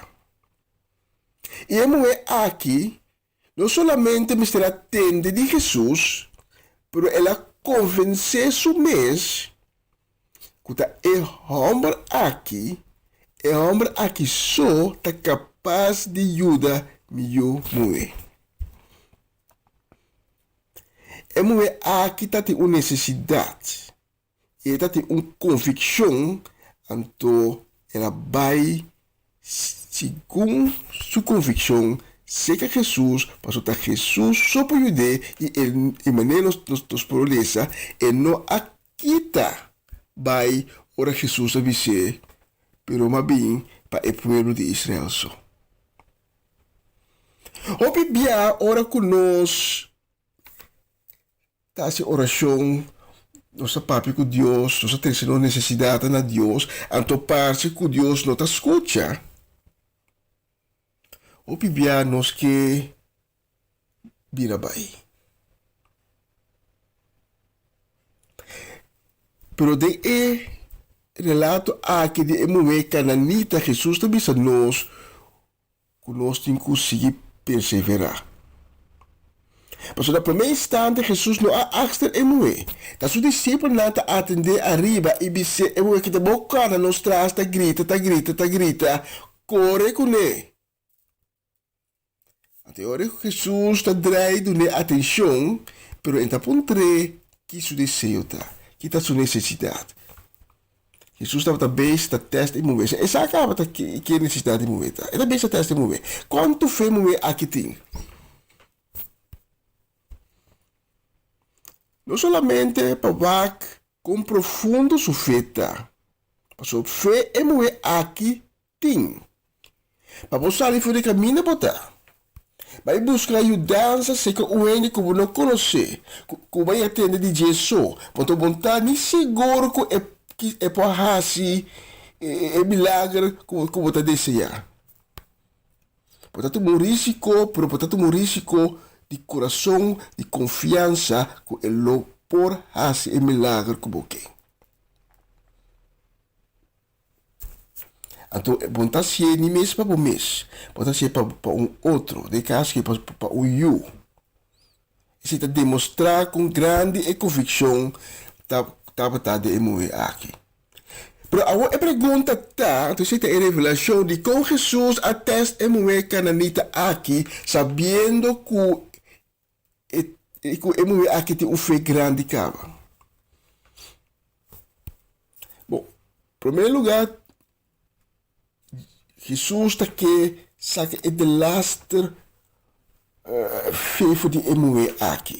I e muhé aki no solamente mester a tende di Hesus, pero el a konvensé su mes ku ta e hòmber aki, e hòmber aki so ta kapas di yuda mi yu muhé. E muhé aki ta tin un nesesidat i e ta tin un konvikshon, anto el a bai Segun su konvikshon, seka Hesus, pasobra ta Hesus so por yud'é i e manera nos por lesa, e no a kita bai ora Hesus a bis'é, pero m'a bin pa e pueblo di Israel so. Hopi bia ora ku nos Ta hasi orashon, nos ta papia ku Dios, nos ta trese nos nesesidatnan na Dios, anto parse ku Dios no ta skucha. Hopi bia nos ke bira bai. Pero den e relato aki di e muhé kananita, Hesus ta bisa nos ku nos tin ku sigui perseverá. Pasobra na promé instante Hesus no a akster e muhé. Ta su disipelnan ta atendé ariba i bis'é, E muhé ki ta bo kana nos tras ta grita, ta grita, ta grita, kore kuné! Anto e ora ku Hesus ta drai dun'é atenshon, pero e ta puntr'é ki su deseo ta, ki ta su nesesidat. Hesus tabata bezig ta tèst e muhé. E sa kaba ta ki e nesesidat di muhé ta. E ta bezig ta tèst e muhé. Kuantu fe muhé aki tin? No solamente pa wak kon profundo su fe ta, pasobra fe e muhé aki Tin. Pa bo sali for di kaminda bo ta bai buska yudansa serka un hende ku bo no konosé, ku bo bai atende di dje so. Bo ta bon ta ni sigur ku e e por hasi e milager ku bo ta deseá. Bo ta tuma un risiko, pero bo ta tuma un risiko di kurason, di konfiansa ku e lo por hasi e milager ku bo ke. Anto bo no ta hasié ni mes pa bo mes, bo ta hasié pa pa un otro, den e kaso aki pa un yu. Esei ta demostrá kon grandi e konvikshon ta tabata den e muhé aki. Pero awor e pregunta ta, anto esei ta e revelashon, dikon Hesus a tèst e muhé kananita aki sabiendo ku e ku e muhé aki tin un fe grandi kaba? Bon, promé lugá, Hesus ta ke saka e delaster fe for di e muhé aki.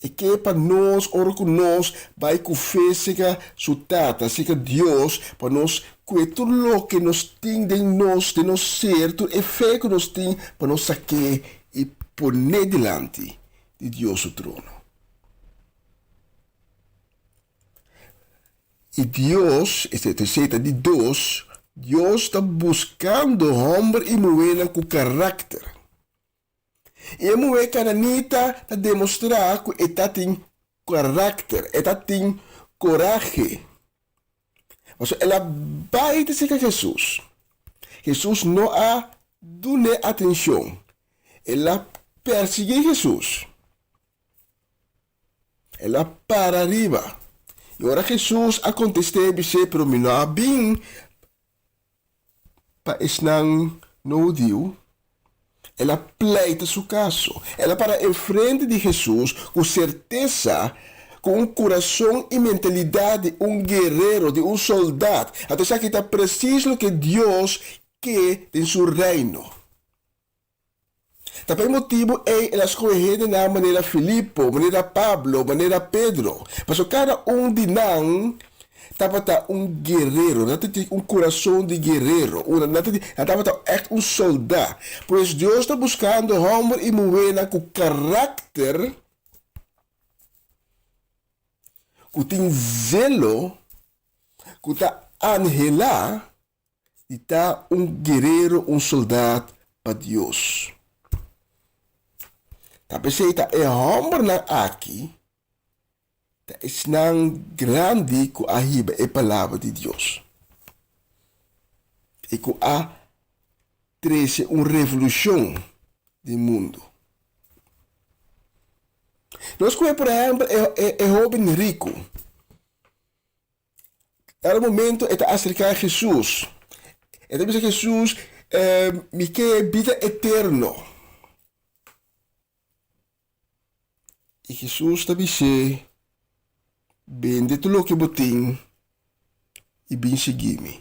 E ke pa nos, ora ku nos bai ku fe serka su Tata, serka Dios, pa nos kue tur loke nos tin den nos, den nos ser, tur e fe ku nos tin, pa nos sak'é i pon'é dilanti di Dios su trono. I Dios, esei ta di dos, Dios ta buskando hòmber i muhénan ku karakter. I e muhé kananita ta demostrá ku e ta tin karakter, e ta tin korahe. Pasobra el a bai ta serka Hesus. Hesus no a dun'é atenshon, el a persiguí Hesus. El a para ariba. I ora Hesus a kontest'é i bis'é, Pero mi no a bin pa esnan no hudiu. El a pleita su kaso. El a para enfrente di Hesus ku sertesa, ku un kurason i mentalidat di un guerero, di un soldat. Anto esaki ta presis loke Dios ke den su Reino. Ta pa e motibu ei el a skohe hendenan manera Filipo, manera Pablo, manera Pedro, pasobra kada un di nan tabata un guerero, nan tabatin un kurason di guerero, nan tabata ègt un soldá. Pues Dios ta buskando hòmber i muhénan ku karakter, ku tin zelo, ku ta anhelá di ta un guerero, un soldat pa Dios. Ta p'esei ta e hòmbernan aki ta esnan grandi ku a hiba e palabra di Dios i ku a trese un revolushon den mundu. Nos kohe por ehèmpel e hóben riku. Cada momento e ta acerca Hesus. E ta bisa Hesus, Mi ke bida eterno. I Hesus ta bis'é, Bende tur loke bo tin i bin sigui mi.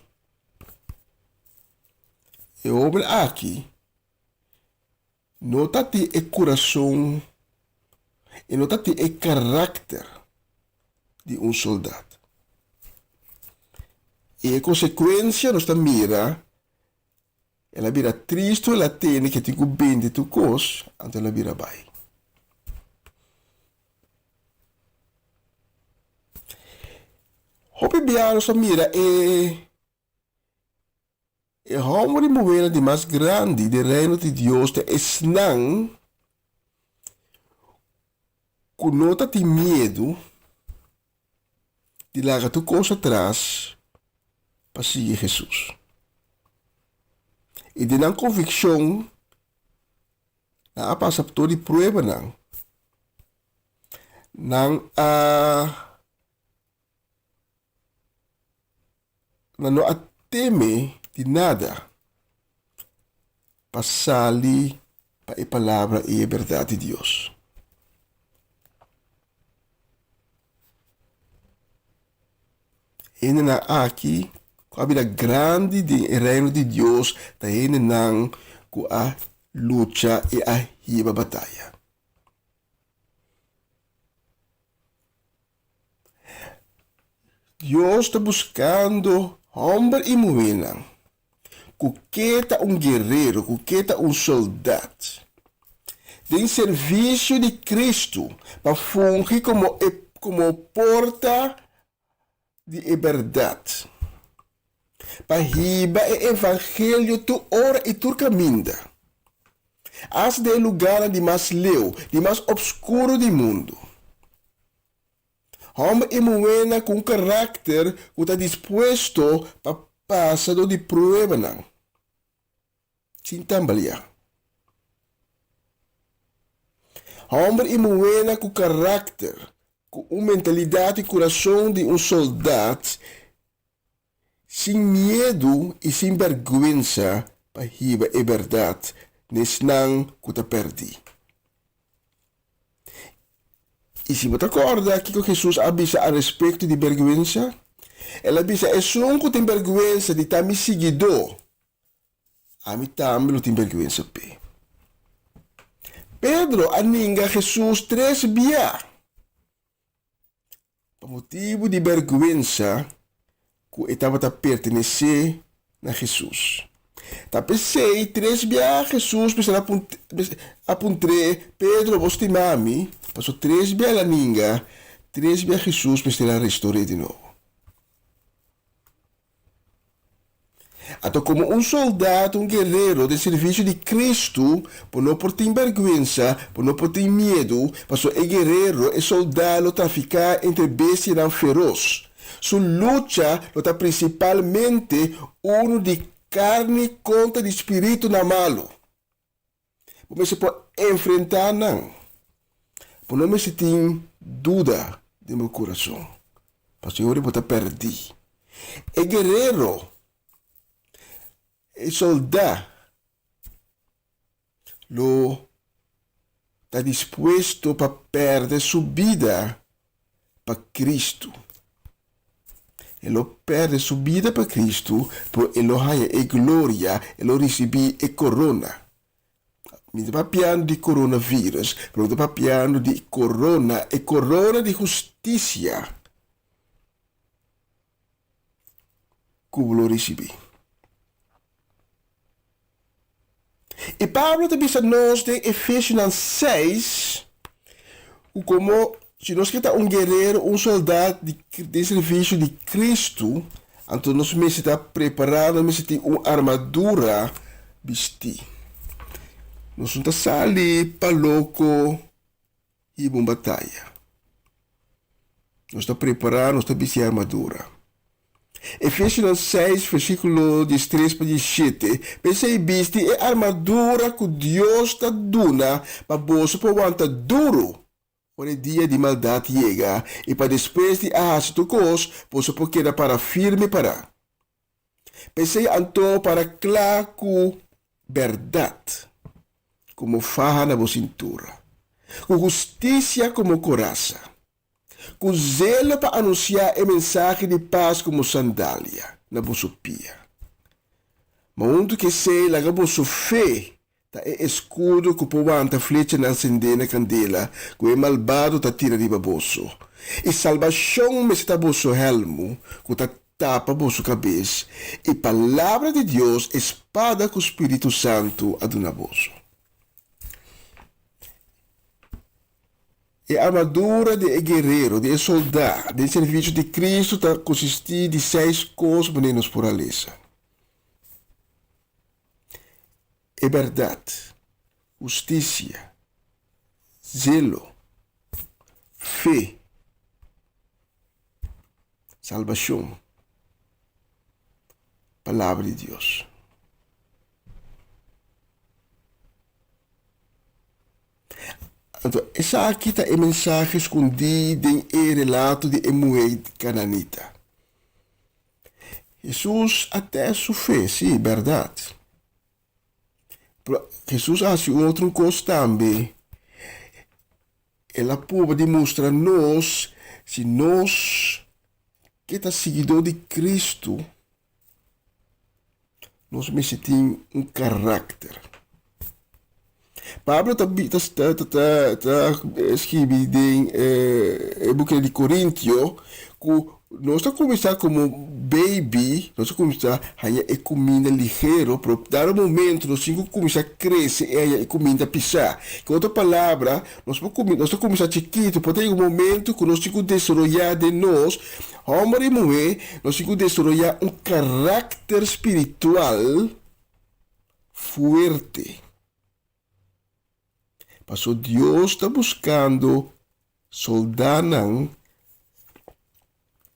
E hoben aki no ta tin e kurason i no ta tin e karakter di un soldat. I e konsekuensia nos ta mira, el a bira tristu, el a tende ke tin ku bende tur kos, anto el a bira bai. Hopi bia nos ta mira e E hòmber i muhénan di mas grandi den Reino di Dios ta esnan ku no ta tin miedu di laga tur kos atras pa sigui Hesus. I den nan konvikshon nan a pasa por tur di pruebanan. Nan a. Nan no a teme di nada pa sali pa e palabra i e bèrdat di Dios. Hendenan aki ku a bira grandi den e Reino di Dios ta hendenan ku a lucha i a hiba bataya. Dios ta buskando hòmber i muhénan ku ke ta un guerero, ku ke ta un soldat den servisio di Kristu pa fungi komo e komo porta di e bèrdat, pa hiba e evangelio tur ora i tur kaminda, asta den e lugánan di mas leu, di mas opskuro di mundu. Hòmber i muhénan ku un karakter ku ta dispuesto pa pasa dor di pruebanan sin tambaliá. Hòmber i muhénan ku karakter, ku un mentalidat i kurason di un soldat sin miedu i sin bèrgwensa pa hiba e bèrdat n'esnan ku ta pèrdí. I si bo ta kòrda kiko Hesus a bisa al respekto di bèrgwensa? El a bisa, Esun ku tin bèrgwensa di ta mi siguidó, ami tambe lo tin bèrgwensa p'e. Pedro a ninga Hesus tres bia. Pa motibu di bèrgwensa ku e tabata pertenesé na Hesus. Ta p'esei tres bia Hesus mester a puntr'é, Pedro, bo stima mi? Pasobra tres bia el a ninga, tres bia Hesus mester a restor'é di nobo. Anto komo un soldat, un guerero den servisio di Kristu, bo no por tin bèrgwensa, bo no por tin miedu, pasobra e guerero, e soldá lo trafiká entre bestianan feros. Su lucha lo ta prinsipalmente unu di karni kontra di spiritunan malu. Bo mester por enfrentá nan. Bo no mester tin duda den bo kurason, pasobra ora bo ta pèrdí. E guerero, e soldá lo ta dispuesto pa pèrdè su bida pa Kristu. E lo pèrdè su bida pa Kristu, pero e lo haña e gloria, e lo risibí e korona. Mi ta papiando di coronavirus, pero mi ta papiando di corona, e corona di hustisia ku bo lo risibí. I Pablo ta bisa nos den Efesionan seis ku komo si nos ke ta un guerero, un soldat di den servisio di Kristu, anto nos mester ta prepará, nos mester tin un armadura bistí. Nos no ta sali pa loko hiba un bataya. Nos ta prepará, nos ta bisti e armadura. Efesionan seis, versíkulo diestres pa diesshete, P'esei bisti e armadura ku Dios ta duna pa boso por wanta duru ora e dia di maldat yega i pa despues di a hasi tur kos, boso por keda para firme pará. P'esei anto para kla ku bèrdat komo faha na bo sintura, ku hustisia komo korasa, ku zelo pa anunsiá e mensahe di pas komo sandalia na boso pia. Ma huntu ku esei laga boso fe ta e eskudo ku por wanta flechanan sendé na kandela ku e malbado ta tira riba boso. I salbashon mester ta boso hèlmu ku ta tapa boso kabes, i Palabra di Dios e spada ku Spiritu Santu a duna boso. E armadura di e guerero, di e soldá den servisio di Kristu ta konsistí di seis kos manera nos por a lesa. E bèrdat, hustisia, zelo, fe, salbashon, Palabra di Dios. Anto esaki ta e mensahe skondí den e relato di e muhé kananita. Hesus a tèst su fe, sí, bèrdat. Pero Hesus a hasi un otro kos tambe. El a prueba di mustra nos si nos ke ta siguidó di Kristu, nos mester tin un karakter. Pablo ta ta ta ta skibi den e buki di Korintio ku nos ta kuminsá komo baby, nos ta kuminsá haña e kuminda ligero, pero dado momento nos tin ku kuminsá krese i haña e kuminda pisá. Ku otro palabra, nos por kuminsá, nos ta kuminsá chikitu, por ta yega un momento ku nos tin ku desaroyá den nos, hòmber i muhé, nos tin ku desaroyá un karakter spiritual fuerte. Paso Dios ta buskando soldánan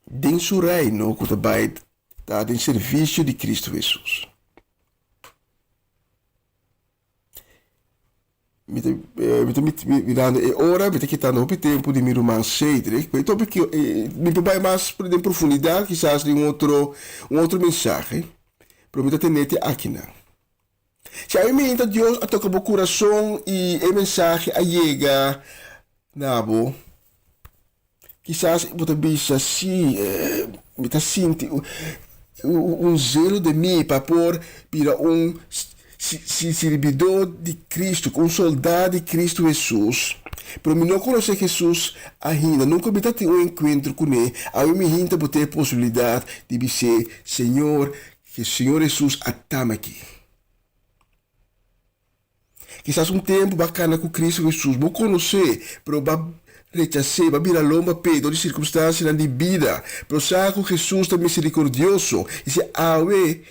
den su Reino ku ta bai ta den servisio di Kristu Hesus. Mi ta mi ta mirando e ora, mi ta kitando hopi tempu di mi ruman Cedric, pero e topic mi por bai mas den profundidat kisas den un otro un otro mensahe, pero mi ta tene te akinan. Si awe mienta Dios a toka bo kurason i e mensahe a yega na bo, kisas bo ta bisa, Sí, mi ta sinti un zelo den mi pa por bira un sirbidó di Kristu, un soldá di Kristu Hesus. Pero mi no konosé Hesus ainda, nunka mi ta tin un enkuentro kuné. Awe mi hinta bo tin e posibilidat di bis'é, Señor, Ke Señor Hesus a tama aki. Kisas un tempu bo a kana ku Kristu Hesus, bo konos'é, pero bo a rechas'é, bo a bira lomba p'e dor di sirkunstansianan di bida. Pero sa ku Hesus ta miserikordioso, i si awe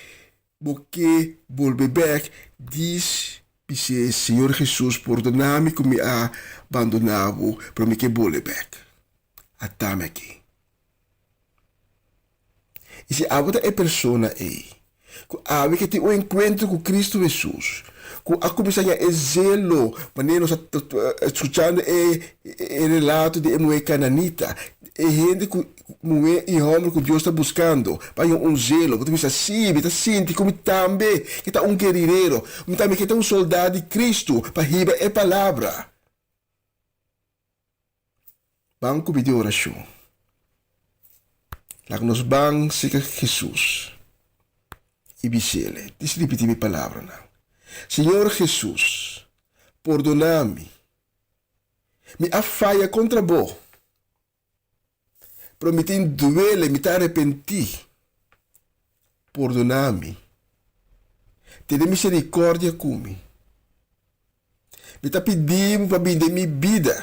bo ke bolbe bèk, dis bis'é, Señor Hesus, pordona mi ku mi a bandoná bo, pero mi ke bolbe bèk. A tama aki. I si abo ta e persona ei. ku awe ke tin un enkuentro ku Kristu Hesus, ku a kuminsá haña e zelo, manera nos a skuchando e e relato di e muhé kananita, e hende ku muhé i hòmber ku Dios ta buskando pa haña un zelo, bo ta bisa, Sí, mi ta sinti ku mi tambe ke ta un guerirero, mi tambe ke ta un soldá di Kristu pa hiba e palabra. Ban ku pidi orashon. Laga nos ban serka Hesus i bis'El, Dis ripití mi palabranan. Señor Hesus, pordoná mi. Mi a faya kontra Bo, pero mi tin duele, mi ta arepentí. Pordoná mi. Tene miserikòrdia ku mi. Mi ta pidi bo pa bini den mi bida.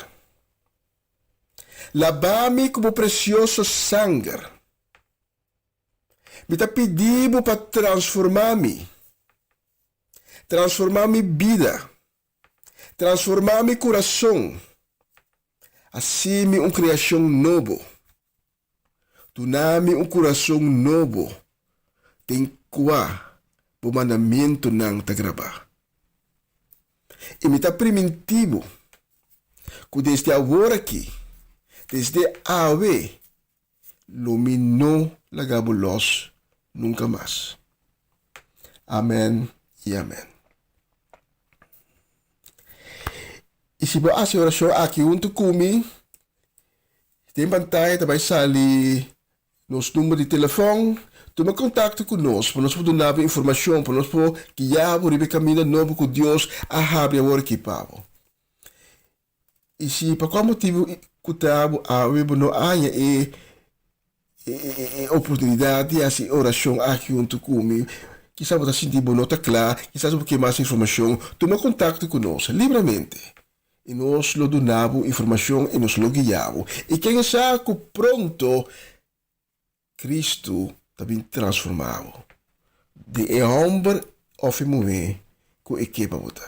Laba mi ku bo presioso sanger. Mi ta pidi bo pa transformá mi. Transformá mi bida. Transformá mi kurason. Hasi mi un kreashon nobo. Duna mi un kurason nobo den kua bo mandamentunan ta grabá. I mi ta primintí bo ku desde awor akí, desde awe, lo mi no laga bo lòs nunka mas. Amèn i amèn. I si bo hasi e orashon aki huntu ku mi, Den pantaya ta bai sali nos number di telefòn. Tuma kontakto ku nos pa nos por duna bo informashon, pa nos por guia bo riba e kaminda nobo ku Dios a habri awor aki pa bo. I si pa kua motibu ku ta bo awe bo no haña e e oportunidat di hasi e orashon aki huntu ku mi, kisas bo ta sinti bo no ta kla, kisas bo ke mas informashon, tuma kontakto ku nos libremente. I nos lo duna bo informashon i nos lo guia bo. I ken sa ku pronto Kristu ta bin transformá bo den e hòmber òf e muhé ku e ke pa bo ta.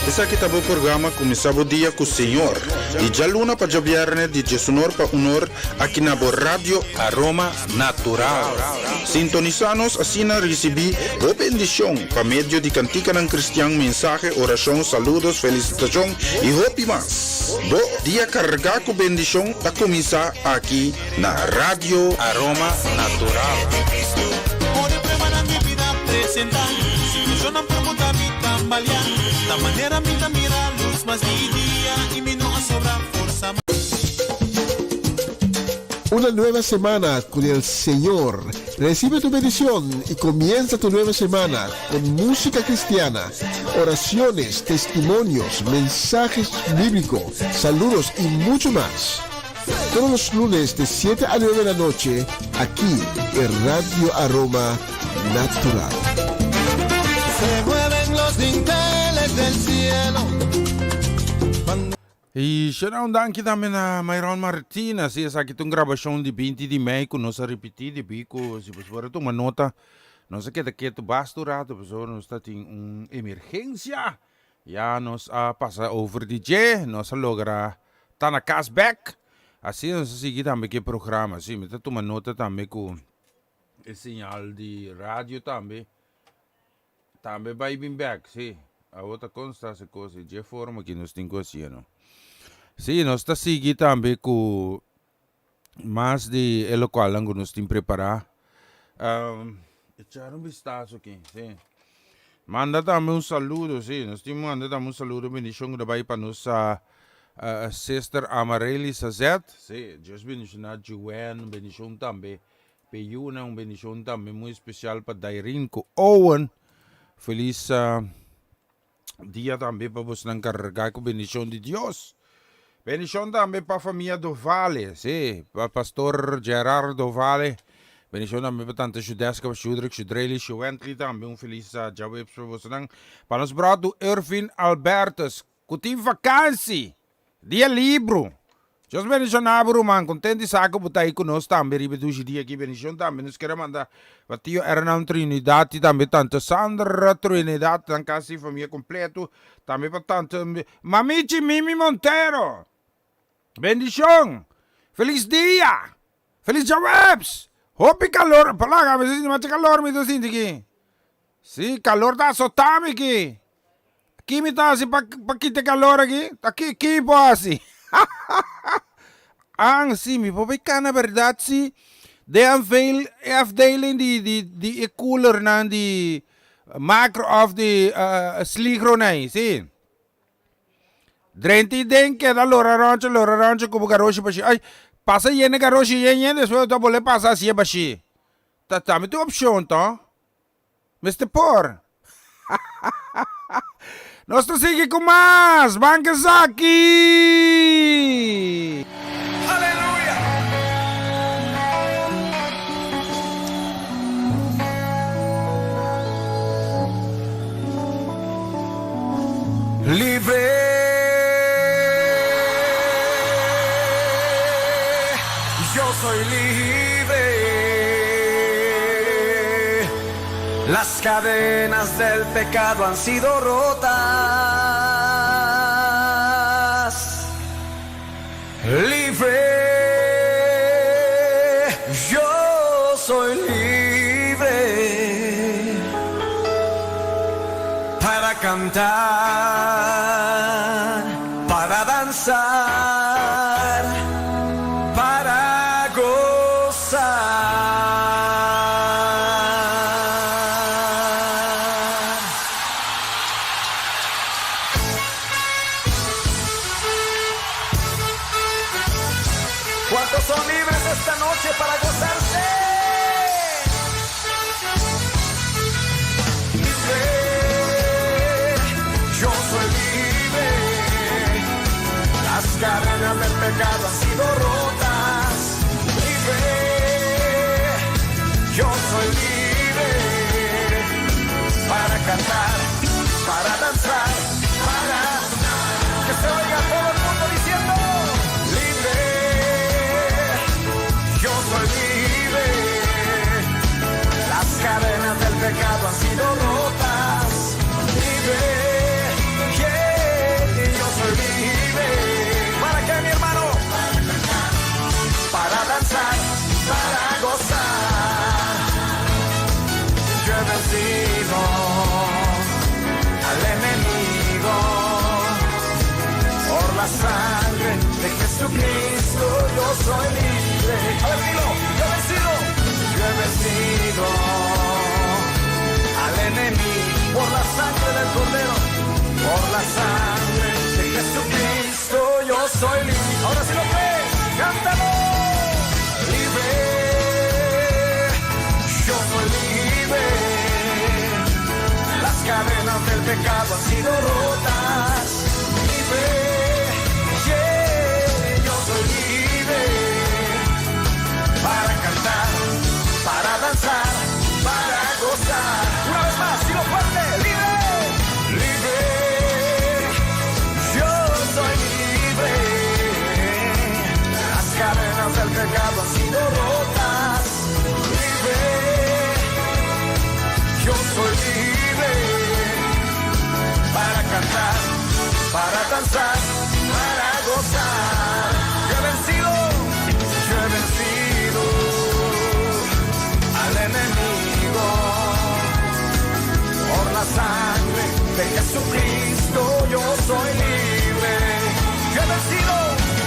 Esaki ta bo programa Kuminsá bo dia ku Señor, di djaluna pa djabièrnè di djesunor pa unor aki na bo Radio Aroma Natural. Sintonisá nos asina risibí bo bendishon pa medio di kantikanan kristian, mensahe, orashon, saludos, felisitashon i hopi mas. Bo dia kargá ku bendishon ta kuminsá aki na Radio Aroma Natural. Una nueva semana con el Señor. Recibe tu bendición y comienza tu nueva semana con música cristiana, oraciones, testimonios, mensajes bíblicos, saludos y mucho más. Todos los lunes de 7 a 9 de la noche, aquí en Radio Aroma Natural. Se mueven los dinteles del cielo. I shera un danki tambe na Myron Martina. Si esaki ta un grabashon di binti di mei ku nos a ripití debí ku si boso por a tuma nota nos a keda ketu basta un rato pasobra nos ta tin un emergensia. Ya nos a pasa over di dje, nos a logra ta na kas bèk. Asina nos a sigui tambe ku e programa. Si mi ta tuma nota tambe ku e señal di radio tambe. Tambe bai bin bek, si. Awor ta consta se cos e dje forma ki nos tin cu hacié no. Si, nos ta sigui tambe cu mas di e locualnan cu nos tin prepara. Um, echar un vistazo aki, si. Manda tambe un saludo, si. Nos tin manda tambe un saludo bendicion cu ta bai pa nos uh, sister Amarely Sazet. Si, Dios bendiciona Joanne, bendicion tambe P'e yunan un bendishon tambe muy especial pa Dairin ku Owen. Feliz dia tambe pa bosnan karga ku bendishon di Dios. Bendishon tambe pa famia Dovale, si, pa Pastor Gerard Dovale. Bendishon tambe pa Tante Shudeska, pa Shudrick, Shudrely, Shuwently tambe un feliz djaweps pa bosnan. Pa nos bròdu Irvin Albertus ku tin vakansi. Dia libro. Dios bendiciona bo ruman, content di sa cu bo ta ahi cu nos tambe riba e dushi dia aki. Bendicion tambe nos kier a manda pa tio Ernan Trinidad y tambe tante Sandra Trinidad, nan casi famia completo, tambe pa tante Mamichi Mimi Montero. Bendicion! Feliz dia! Felis djaweps! Hopi kalor, palaga mi ta sinti masha kalor mi ta sinti aki. Si, kalor ta asota mi aki. Ki mi ta hasi pa pa kita e kalor aki? Ta ki ki mi por hasi? An, si, mi por bai kana bèrdat si den afdel e afdeling di di di e coolernan di macro òf di sligronai, si. Drenta i den keda lora rònchi lora rònchi ku bo garoshi bashí. Ai, pasa yena e garoshi yen yen despues bo ta bolbe pasa hasié bashí. Ta tambe tin opshon to. Mester por. Nos ta sigui ku mas. Ban ku esaki! Aleluya! Libre, yo soy libre. Las cadenas del pecado han sido rotas. Libre, yo soy libre para cantar, para danzar, para gozar. ¿Cuántos son libres esta noche para gozarse? Libre, yo soy libre. Las cadenas del pecado han sido rotas. Libre, yo soy libre para cantar, para danzar, para que se oiga todo el mundo diciendo libre, yo soy libre. Las cadenas del pecado han sido rotas. Libre, yeah, yo soy libre. ¿Para qué, mi hermano? Para danzar, para gozar. Yo he vencido al enemigo por la sangre de Jesucristo. Yo soy libre. A ver, dilo, yo he vencido. Yo he vencido al enemigo por la sangre del Cordero. Por la sangre de Jesucristo yo soy libre. Ahora sí lo crees, cántalo. Libre, yo soy libre. Las cadenas del pecado han sido rotas. Libre, yeah, yo soy libre. Para cantar, para danzar, para gozar. Una vez más, dilo fuerte, libre, libre. Yo soy libre. Las cadenas del pecado han sido rotas. Libre, yo soy libre. Para cantar, para danzar, para gozar. Yo he vencido, yo he vencido al enemigo. Por la sangre de Jesucristo yo soy libre. Yo he vencido,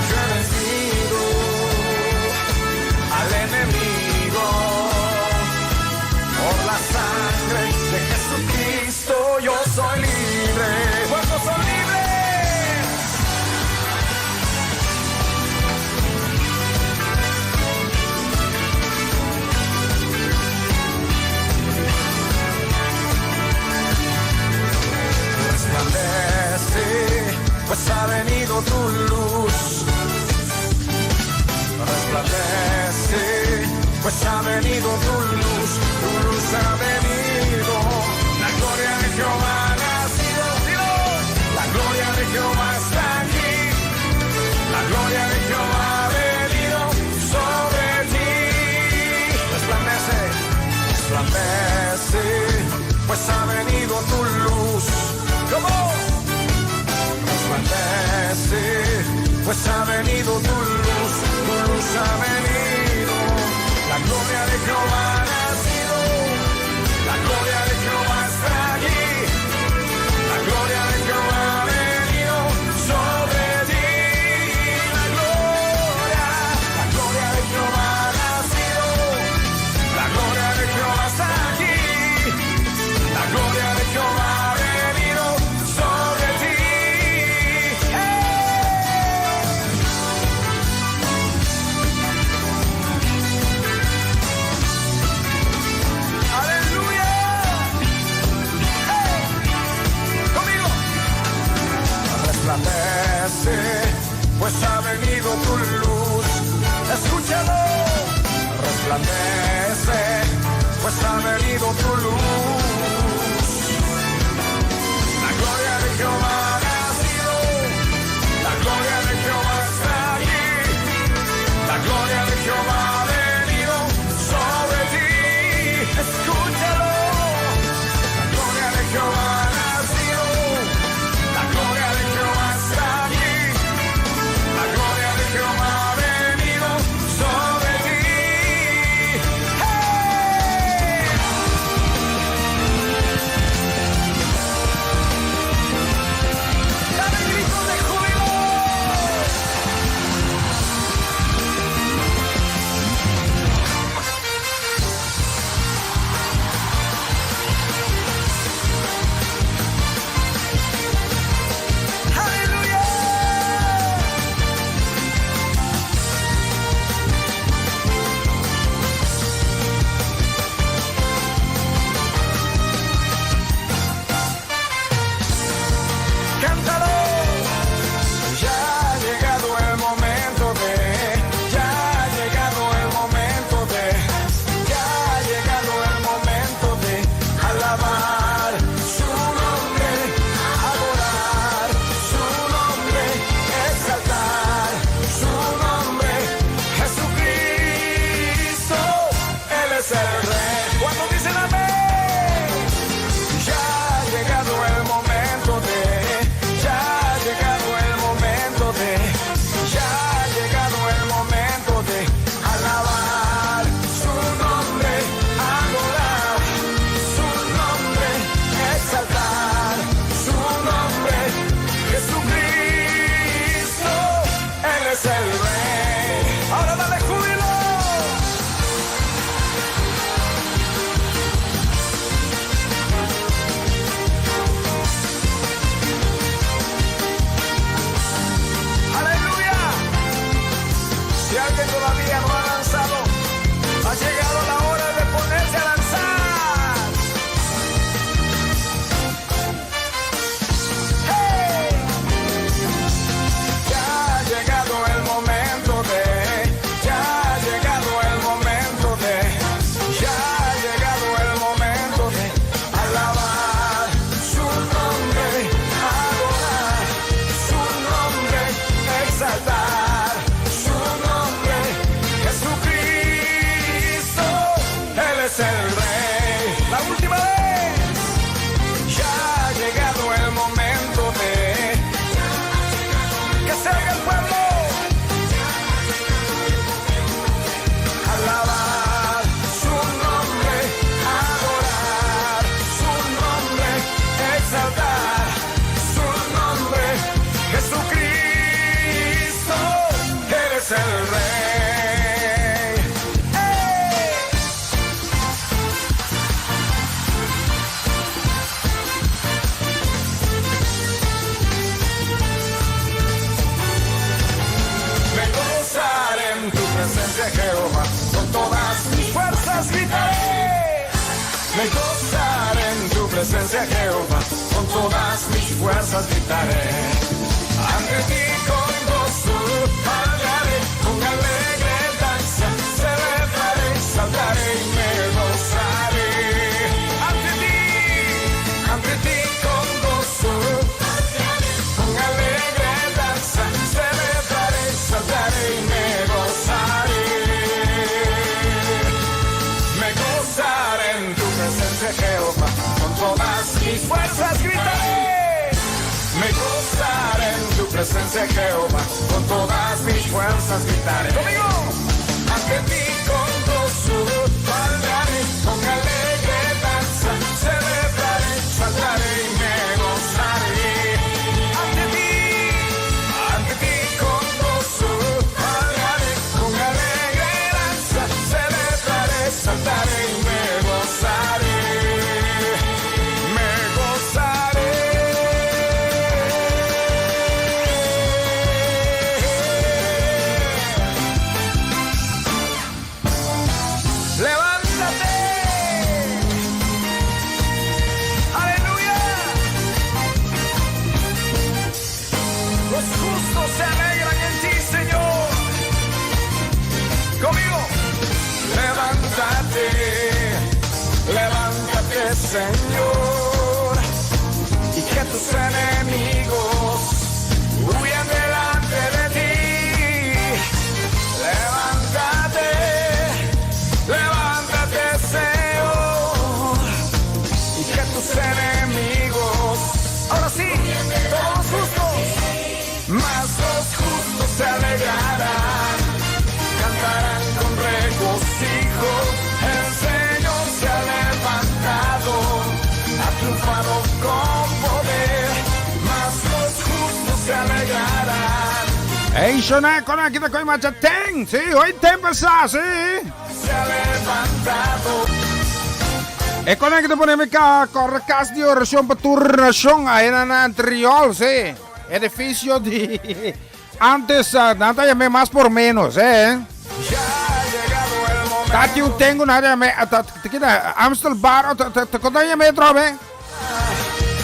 yo he vencido al enemigo. Por la sangre de Jesucristo yo soy libre. ¿Cuántos son libres? Resplandece, pues ha venido tu luz. Resplandece, pues ha venido tu luz, tu luz ha venido. La gloria de Jehová ha nacido, dilo. La gloria de Jehová está aquí. La gloria de Jehová ha venido sobre ti. Resplandece, resplandece, pues ha venido tu luz. ¿Cómo? Resplandece, pues ha venido tu luz, tu luz ha venido. Resplandece, pues ha venido tu luz. La gloria de Jehová ha nacido, la gloria de Jehová está aquí, la gloria de Jehová ha venido sobre ti. Escúchalo, la gloria de Jehová ha nacido, la gloria de Jehová está aquí, la gloria de Jehová ha venido sobre ti. ¡Hey! ¡Dale gritos de júbilo! ¡Aleluya! ¡Cántalo! Ya ha llegado el momento de, ya ha llegado el momento de, ya ha llegado el momento de alabar su nombre, adorar su nombre, exaltar su nombre, Jesucristo, Él es el Rey. ¿Cuántos dicen amén? Ya ha llegado el momento de, ya ha llegado el momento de, ya ha llegado el momento de alabar su nombre, adorar su nombre, exaltar su nombre, Jesucristo, Él es el Rey. Ahora dale júbilo. Aleluya. Si alguien todavía no ha danzado, ha llegado la hora de ponerse a danzar. ¡Hey! Ya ha llegado el momento de, ya ha llegado el momento de, ya ha llegado el momento de alabar su nombre, adorar su nombre, exaltar su nombre, Jesucristo, Él es el Rey. La última vez, ya ha llegado el momento de que se oiga el pueblo. Alabar su nombre, adorar su nombre, exaltar su nombre, Jesucristo, Él es el Rey. ¡Hey! Me gozaré en tu presencia, Jehová, con todas mis fuerzas gritaré. Me gozaré en tu presencia, Jehová, con todas mis fuerzas gritaré. Ante ti con gozo bailaré, con alegre danza celebraré, saltaré y me gozaré. Ante ti con gozo, con alegre danza celebraré, saltaré y me gozaré. Me gozaré en tu presencia, Jehová, con todas mis fuerzas gritaré. Me gozaré en tu presencia, Jehová, con todas mis fuerzas gritaré. Conmigo, ante ti con gozo bailaré, con alegre danza celebraré, saltaré y me gozaré. Ante ti con gozo bailaré, con alegre danza celebraré, saltaré y me gozaré. Me gozaré. Señor, y que tus enemigos huyan delante de ti. Levántate, levántate, Señor, y que tus enemigos, ahora sí, todos justos, mas los justos se alegrarán, cantarán con regocijo. El Señor se ha levantado, ha triunfado con poder, mas los justos se alegrarán. Hey, shona, con aki ta koi macha ten. Sí, hoy ten pasa, sí. Se ha levantado. E con aki ta pone mi ka corre kas di orashon pa tur nashon ahí na na Antriol, sí. Edificio di antes uh, nan ta llamé mas por menos, eh. Tati un tengo na llamé, ta kita Amstel Bar, ta ta ta kota llamé trobe.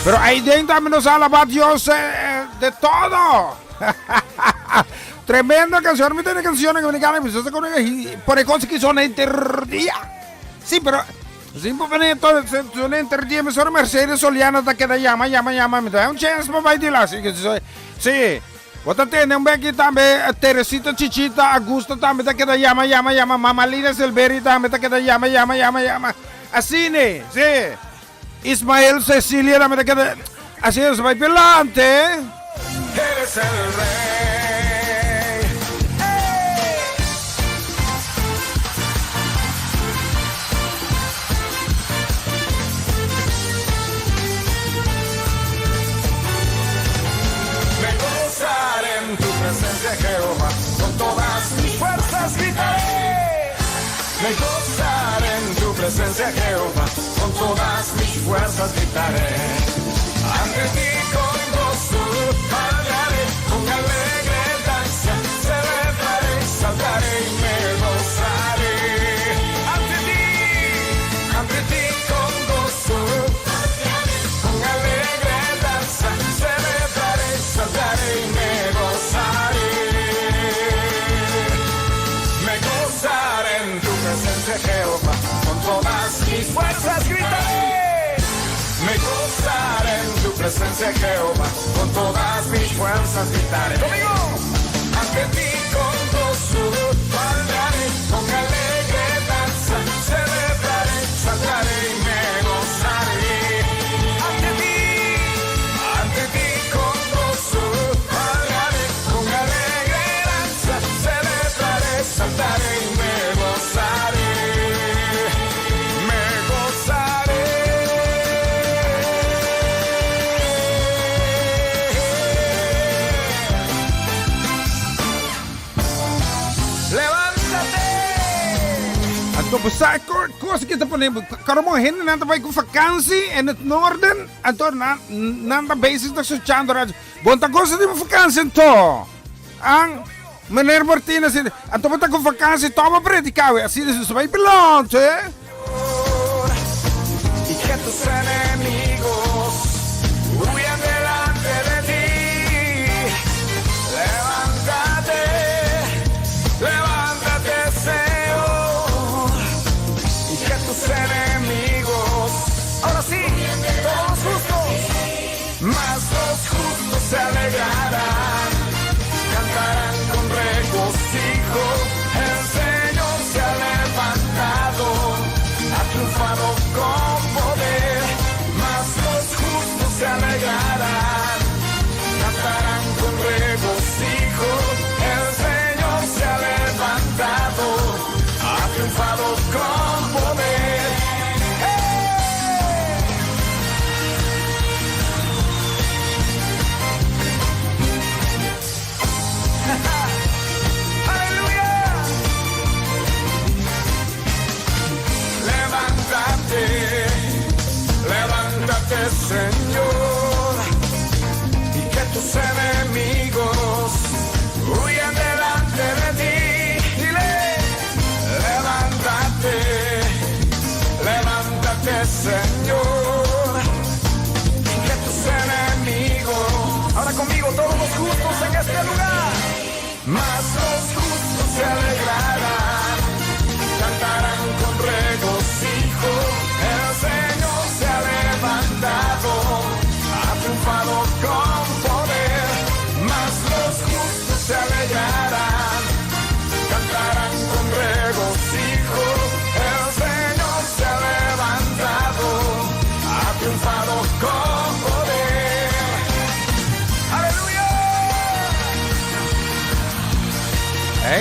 Pero ahí dentro también nos alaba a Dios eh, de todo. Tremenda canción. Mi tiene canciones que me ganan, mi se con por el cosa que son interdía. Sí, pero sin poner todo son interdía, me son Mercedes Soliana ta queda llama, llama, llama, me da un chance para bailar, así que soy. Sí. Bota tiene un bequi también, Teresita Chichita, Augusta también ta queda llama, llama, llama, Mamalina Silveri también ta queda llama, llama, llama, llama. Así, ne, sí. Ismael Cecilia también ta queda. Así es, va pelante. Eres el rey. Me gozaré en tu presencia, Jehová, con todas mis fuerzas gritaré. Me gozaré en tu presencia, Jehová, con todas mis fuerzas gritaré. Ante ti con gozo bailaré, con alegre danza celebraré, saltaré y me gozaré. Ante ti con gozo, con alegre danza celebraré, saltaré y me gozaré. Me gozaré en tu presencia, Jehová, con todas mis fuerzas gritaré. Me gozaré en tu presencia, Jehová, con todas mis fuerzas gritaré. Conmigo, ante ti con gozo bailaré, con alegre danza celebraré, saltaré y me gozaré. Ante ti con gozo bailaré, con alegre danza celebraré, saltaré y me gozaré. Me gozaré. Levántate. Anto bo sa kos ki ta pone karo hende nan ta bai ku vakantie in het noorden anto nan nan ta bezig ta escuchando radio. Bon ta goza di bo vakantie anto. An meneer Martinez anto bo ta ku vakantie toma predica we asina su bai belonte. Eh? Y que tus enemigos huyan delante de ti. Levántate, levántate, Señor. Y que tus enemigos, ahora sí, todos justos, mas los justos se alegrarán, cantarán con regocijo. El Señor se ha levantado, ha triunfado con poder, mas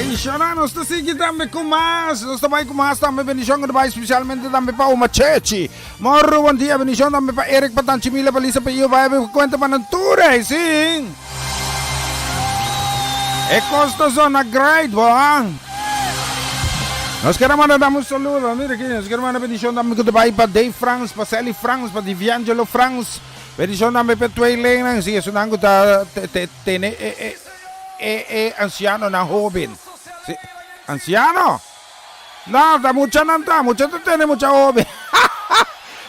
Bendiciona, nos ta sigui tambe cu mas. Nos ta bay cu mas tambe. Bendicion cu ta bay specialmente tambe pa Oma Chechi. Morro, bon dia. Bendicion tambe pa Eric, pa Tanchi Mila, pa Lisa, pa Iyo. Bay be cuenta pa nan tur, ey, si. E cos ta zona great, bo, ha? Nos quier manda dam un saludo. Mira aki, nos quier manda bendicion tambe cu ta bay pa Dave Frans, pa Sally Frans, pa Diviangelo Frans. Bendicion tambe pa e tweelingnan, si, esunnan cu ta tene e, e, E e ancianonan hoben. Si, anciano? No, ta muchanan ta, mucha ta tene mucha hoben.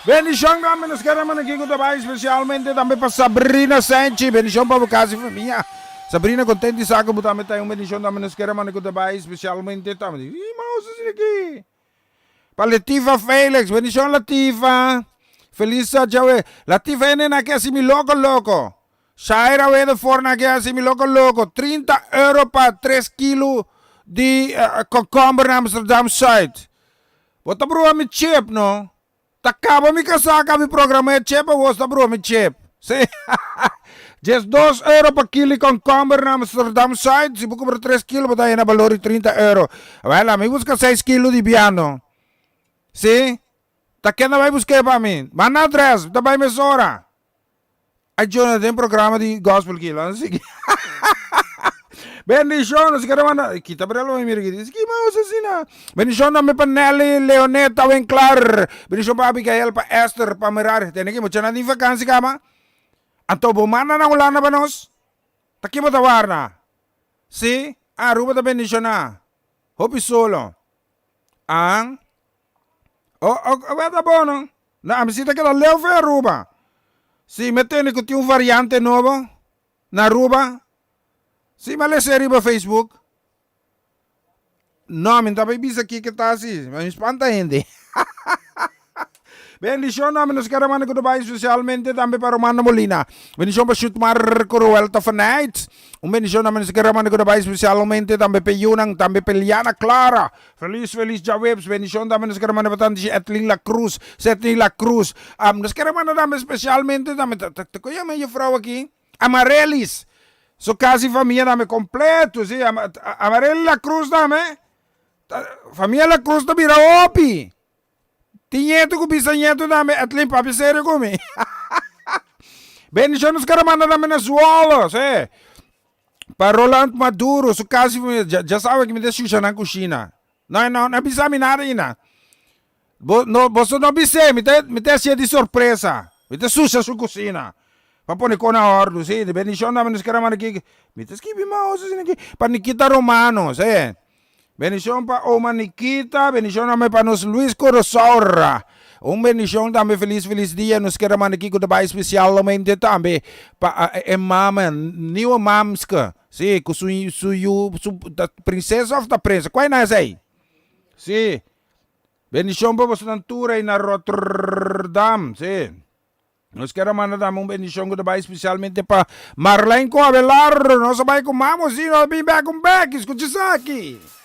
Bendicion tambe nos kere manda aki cu ta bay specialmente tambe pa Sabrina Senchi. Bendicion pa bo casa y famia. Sabrina content di sa cu bo tambe ta un bendicion tambe nos kere manda cu ta bay specialmente tambe. Ih, ma osa asina aki. Pa Latifa Felix, bendicion Latifa. Feliz djawe. Latifa e nena aki hasi mi loco loco. Shaira Wedervoort na ke hasi mi loco loco. 30 euro pa 3 kilo di cucumber na Amsterdam Zuid. Bo ta brua mi chip no. Ta caba mi casa ka mi programa e chip awor ta brua mi chip. Si. 12 euro pa kilo di cucumber na Amsterdam Zuid. Si bo cumpra 3 kilo bo ta hena balor di 30 euro. Wel ami busca 6 kilo di biano. Si. Ta kenda bai busca pa mi. Manda adres, ta bai mesora. Ay Jonah den programa di gospel ki lo sigui. Bendicion nos quiere manda kita brel lo mira ki dice ki ma asesina. Bendicion tambe pa Nelly Leoneta Winklar. Bendicion pa Abigail pa Esther pa Merari. Tene ki mucha nan tin vakantie kama. Anto bo manda na Hulanda pa nos. Ta ki bo ta warna? Si, Aruba ta bendiciona. Hopi solo. An. Oh, oh, oh, ta bon no. No, ami si ta keda leu for Aruba. Si mi a tende ku tin un variante nobo na Aruba. Si mi a lesa riba Facebook. No, mi no ta bay bisa kiko ta asi. Mi spanta hende. Bendicion tambe nos kere manda ku ta bai especialmente tambe pa Romano Molina. Bendicion pa Shutmar Coruel Tafanait. Un bendicion tambe nos kere manda ku ta bai especialmente tambe pa yunan, tambe pa Eliana Clara. Feliz feliz djaweps bendicion tambe nos kere manda pa tanti Etlin La Cruz, Setney La Cruz. Um, nos kere manda tambe especialmente tambe ta ta ta koe yama e juffrouw aki? Amarelis. Su casa y famia tambe completo, si Amareli La Cruz tambe. Ta famia La Cruz ta bira hopi. Tin ñeto ku bisa ñeto tambe, Etlin papia serio ku mi. Bendicion nos kere manda tambe na Zwolle, si. Pa Roland Maduro, su casa y familia, ya, ya sabe que mi ta shusha nan cushina. No, no, no bisa mi nada ina. Bo, no, boso no bisé, mi ta, mi ta hacié di sorpresa. Mi ta susha su cocina. Pa pone con na ordu, sí. De bendición tambe nos kere manda aki. Mi ta skibi mas asina aki. Pa Nikita Romano, sí. Bendicion pa oma Nikita, bendicion tambe pa nos Luis Corosaura. Un bendicion tambe feliz feliz dia nos kere manda aki ku ta bai especialmente tambe pa e mama, nieuwe mamske, si, ku su su yu su ta princesa of ta prince, kua na esei? Si, bendicion pa bosonan tur ei na Rotterdam, si. Nos kier a manda tambe un bendicion ku ta bai especialmente pa Marlene ku Abelardo. Nos a bai ku Mamo si, nos a bin bek un bek. Escucha esaki.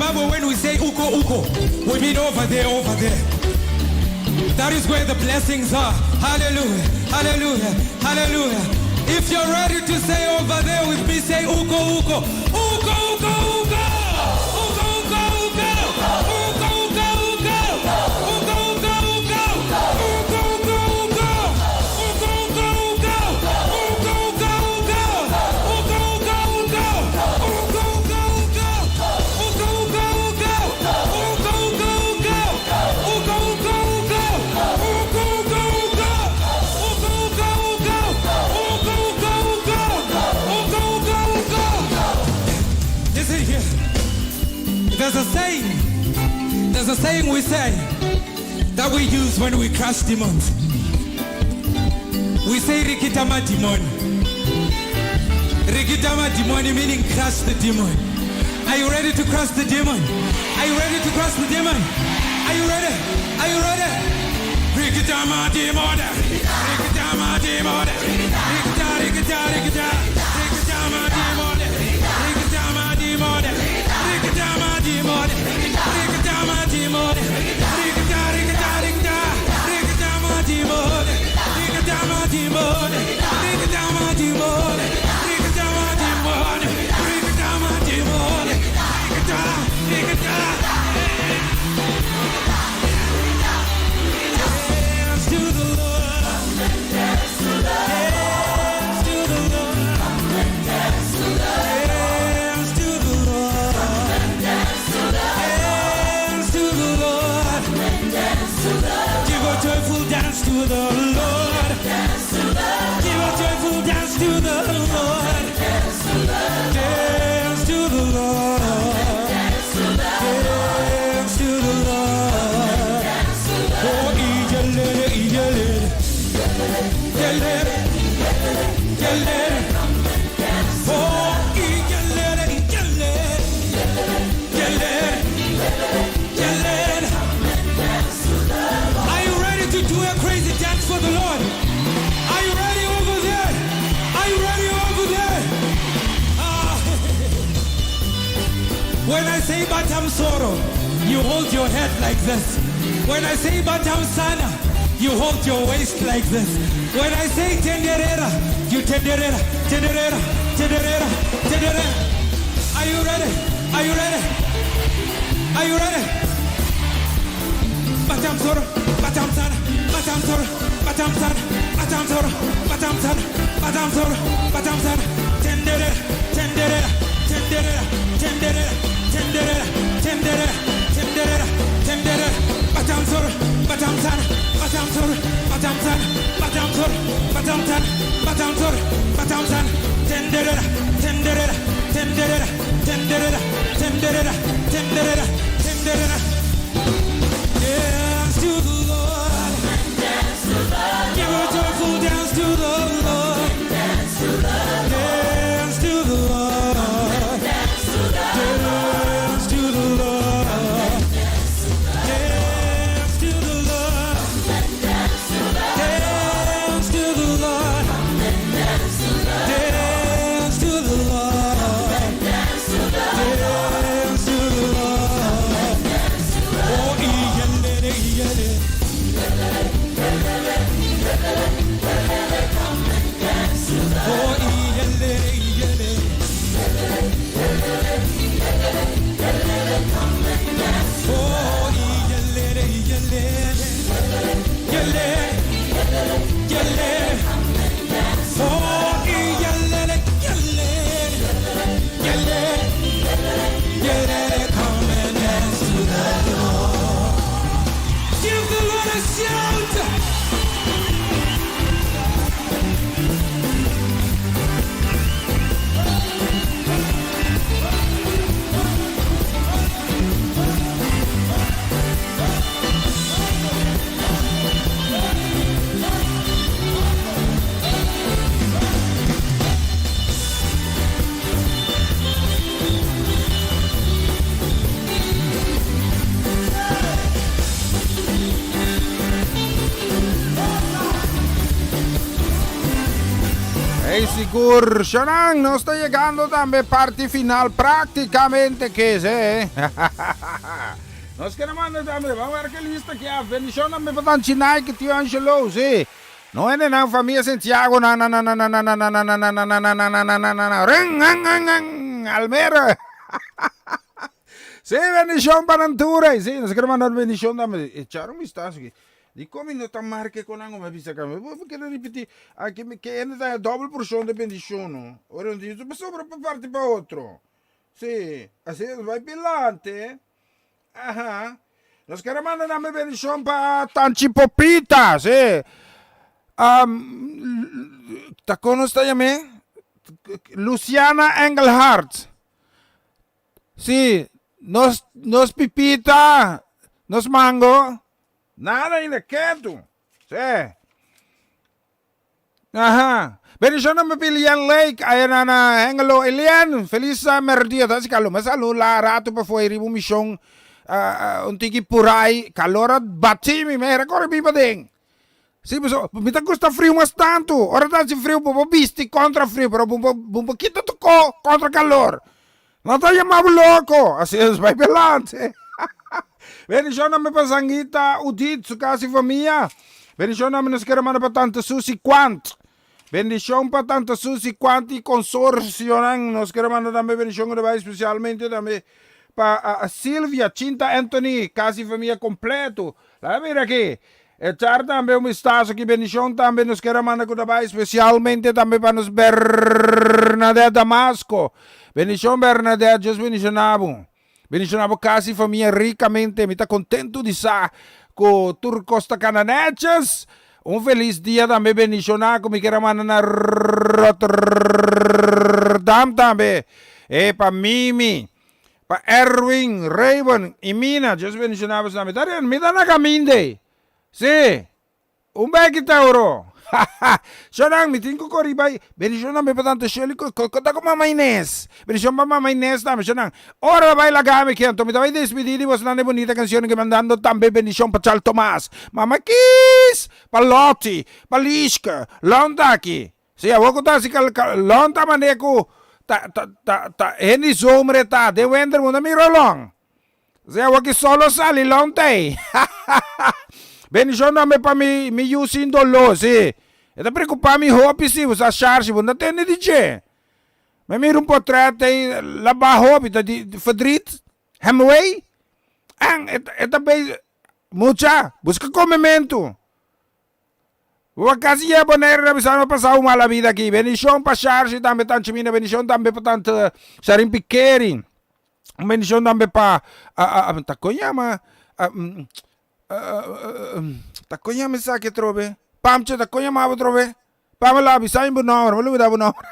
Zimbabwe, when we say uko uko, we mean over there, over there. That is where the blessings are. Hallelujah, hallelujah, hallelujah. If you're ready to say over there with me, say uko uko. Uko uko uko. Uko uko uko. Uko uko uko. Uko uko uko. Uko uko uko. Uko uko uko. Uko uko uko. Uko uko uko. Uko uko uko. Uko uko uko. Uko uko uko. Uko uko uko. Uko uko uko. Uko uko uko. Uko uko uko. Uko uko uko. Listen here. There's a saying. There's a saying we say that we use when we crush demons. We say Rikita mademon. Rikita mademon meaning crush the demon. Are you ready to crush the demon? Are you ready to crush the demon? Are you ready? Are you ready? Rikita mademon. Rikita mademon. Rikita, rikita, rikita. Rikita mademon. Rikita mademon. Rikita mademon. Rikita mademon. Rikita, rikita, rikita. Rikita mademon. Rikita mademon. Rikita mademon. Rikita mademon. Rikita mademon. Rikita, rikita. Dance to the Lord. Dance to the Lord. Dance to the Lord. Dance to the Lord. Give a joyful dance to the Lord. Give a joyful dance to the Lord. Dance to the Lord. Dance to the Lord. Oh, ijelele, ijelele. Jelele, jelele. Oh, ijelele, ijelele. Jelele, jelele. Are you ready to do a crazy dance for the Lord? Are you ready over there? Are you ready over there? Ah. When I say Batam Soro, you hold your head like this. When I say Batam Sana, you hold your waist like this. When I say Tenderera, you tenderera, tenderera, tenderera, tenderera. Are you ready? Are you ready? Are you ready? Batam Soro, Batam Sana, Batam Soro, Batam Sana, Batam Soro, Batam Sana, Batam Soro, Batam Sana, Tenderera, tenderera, tenderera, tenderera, tenderera, tenderera, tenderera, tenderera, Batam Soro, Batam Sana, Batam Soro, Batam Sana, Batam Soro, Batam Sana, Batam Soro, Batam Sana, tenderera, tenderera, tenderera, tenderera, tenderera, tenderera, tenderera. Dance to the Lord. Give a joyful dance to the Lord. Dance to the Lord. Hey sigur, Shonan, nos ta yegando tambe parti final prácticamente ke se. Nos kere manda tambe, vamos a ver ke lista ke a bendicion tambe pa tan Chinay ke tio Angelo, si. No ene nan familia Santiago na na na na na na na na na na na na na na na na na na na ren en en en Almere. Sí, bendición pa nan tur ei. Sí, nos kere manda bendición tambe. Echar un vistazo aquí. Di kon mi no ta marke kon nan mi bisa ka. Mi kere ripiti aki mi ke hende ta doble porshon de bendishon no. Ora di pasobra pa parti pa otro. Si, asi es bai pilante. Aha. Nos kere manda nan mi bendishon pa Tanchi Popita, si. Um, ta kon nos ta yam'é? Luciana Engelhardt. Si, nos nos pipita, nos mango, nada ainda ketu. Si. Aha. Bendicion na mi Elian Lake, aya na na Hengelo. Elian, feliz merdia. Ta si calor. Ma salu la rato pa foi riba un mision un tiki purai. Calor a bati mi, me era corre biba den. Si, paso mi ta gusta friu mas tantu. Ora ta hasi friu bo por bisti kontra friu, pero bo bo por kita tokó kontra kalor. No ta yama bo loko. Asi es bai belante. Bendishon na mi pa Sangita Udit, su kas i famia. Bendishon na mi nos kere manda pa Tante Susi Kwant. Bendishon pa Tante Susi Kwant i konsorsionan. Nos kere manda tambe bendishon ku ta bai spesialmente tambe pa Silvia Chinta Anthony, kas i famia kompleto. Laga mira aki. Echar tambe un bistaso ki bendishon tambe nos kier a manda ku ta bai spesialmente tambe pa nos Bernadette Damasco. Bendishon Bernadette, Dios bendishona bo. Bendishona bo kas i famia rikamente. Mi ta kontentu di sa ku tur kos ta kana nètjes. Un felis dia tambe bendishona ku mi kier a manda na Rotterdam tambe. E pa Mimi. Pa Erwin, Rayburn y Mina, Dios bendiciona boso tambe. Ta bien, mi ta na caminde. Si, un beki ta oro. Shonan, mi tin cu cori bay. Bendicion tambe pa tante Shirley cu cu ta cu mama Inez. Bendicion pa mama Inez tambe. Shonan, ora ta bay laga mi aki, anto mi ta bay despidi di bosonan e bunita cancion aki mandando tambe bendicion pa Charles Tomas, mama Kiss, pa Lottie, pa Lishke, Lon ta aki. Si awor ku ta hasi kal kal lon ta manera ku ta ta ta ta hende di zomer e ta den wenter bo no mira lon. Si awor ki sol lo sali lon ta ei. Bendishon tambe pa mi mi yu sin doló si. E ta preokupa mi hopi si bo sa sharshi bo no ta tende di dje. Mi a mira un potret ei la baha hopi ta di verdriet, hemway. En e ta e ta bei mucha buska komementu. Bo a kasi yega Bonaire ta bisa no pasa un mala bida aki. Bendishon pa Sharshi tambe tanchi mina bendishon tambe pa tante Sharin Pikeri. Un bendishon tambe pa ta kon yama ta kon yama esaki atrobe Pamcho ta kon yama bo atrobe Pamela bisa mi bo nomber mi lubida bo nomber.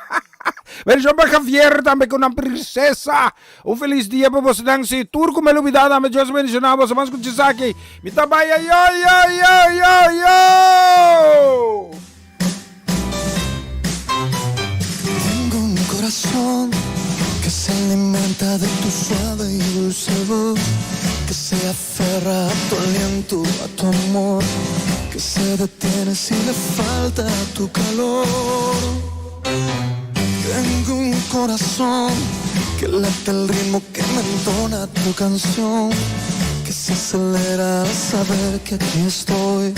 Bendishon pa Javier tambe ku nan prinsesa. Un felis dia pa bosonan si tur ku mi a lubida tambe Dios bendishona boso mas ku esaki mi ta bai ayo yo yo yo yo. Tengo un corazón que se alimenta de tu suave y dulce voz, que se aferra a tu aliento, a tu amor, que se detiene si le falta tu calor. Tengo un corazón que late el ritmo que me entona tu canción, que se acelera al saber que aquí estoy,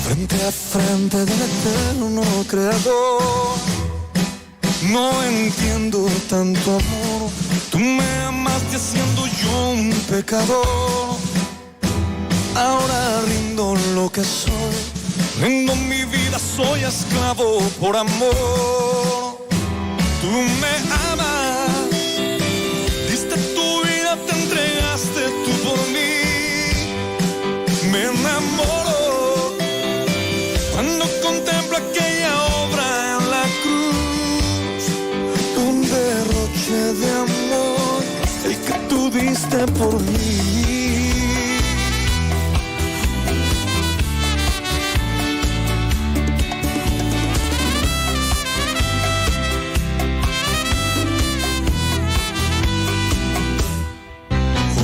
frente a frente del eterno creador. No entiendo tanto amor, tú me amaste siendo yo un pecador. Ahora rindo lo que soy, rindo mi vida, soy esclavo por amor. Tú me amas, diste tu vida, te entregaste tú por mí. Me enamoro cuando contemplo aquella obra en la cruz. Un derroche de amor, el que tú diste por mí.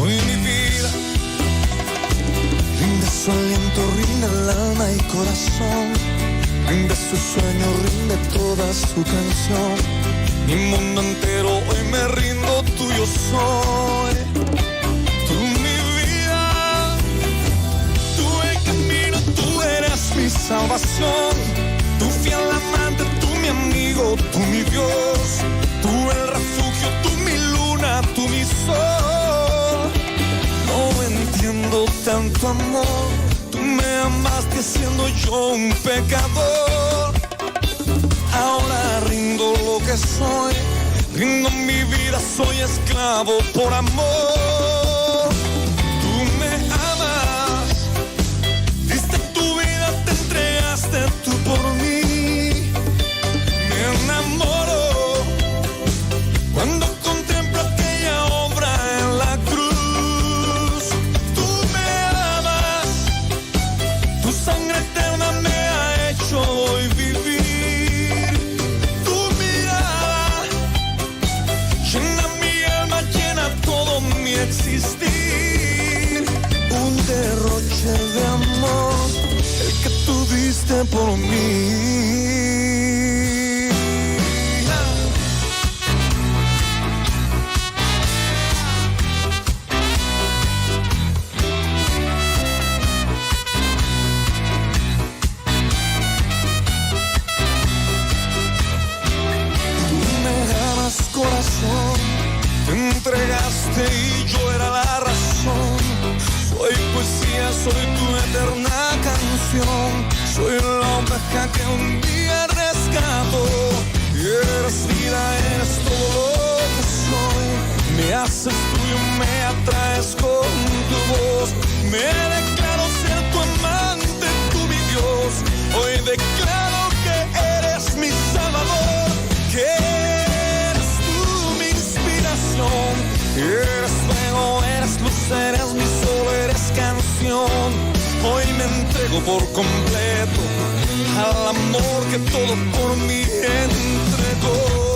Hoy mi vida rinde su aliento, rinde el alma y corazón. Rinde su sueño, rinde toda su canción. Mi mundo entero hoy me rindo, tuyo soy. Tú mi vida, tú el camino, tú eres mi salvación. Tu fiel amante, tú mi amigo, tú mi Dios. Tú el refugio, tú mi luna, tú mi sol. No entiendo tanto amor. Tú me amaste siendo yo un pecador. Ahora rindo lo que soy, rindo mi vida, soy esclavo por amor. Tú me amas, diste tu vida, te entregaste tú por mí. Me enamoro cuando contemplo aquella obra en la cruz. Tú me amas, tu sangre eterna me ha hecho hoy vivir. Tu mirada llena mi alma, llena todo mi existir. Un derroche de amor, el que tú diste por mí. Tú me amas corazón, te entregaste y yo era la razón. Soy poesía, soy tu eterna canción. Soy la oveja que un día rescató. Eres vida, eres todo lo que soy. Me haces tuyo, me atraes con tu voz. Me declaro ser tu amante, tú mi Dios. Hoy declaro que eres mi salvador, que eres tú mi inspiración. Eres fuego, eres luz, eres mi sol, eres canción. Hoy me entrego por completo al amor que todo por mí entregó.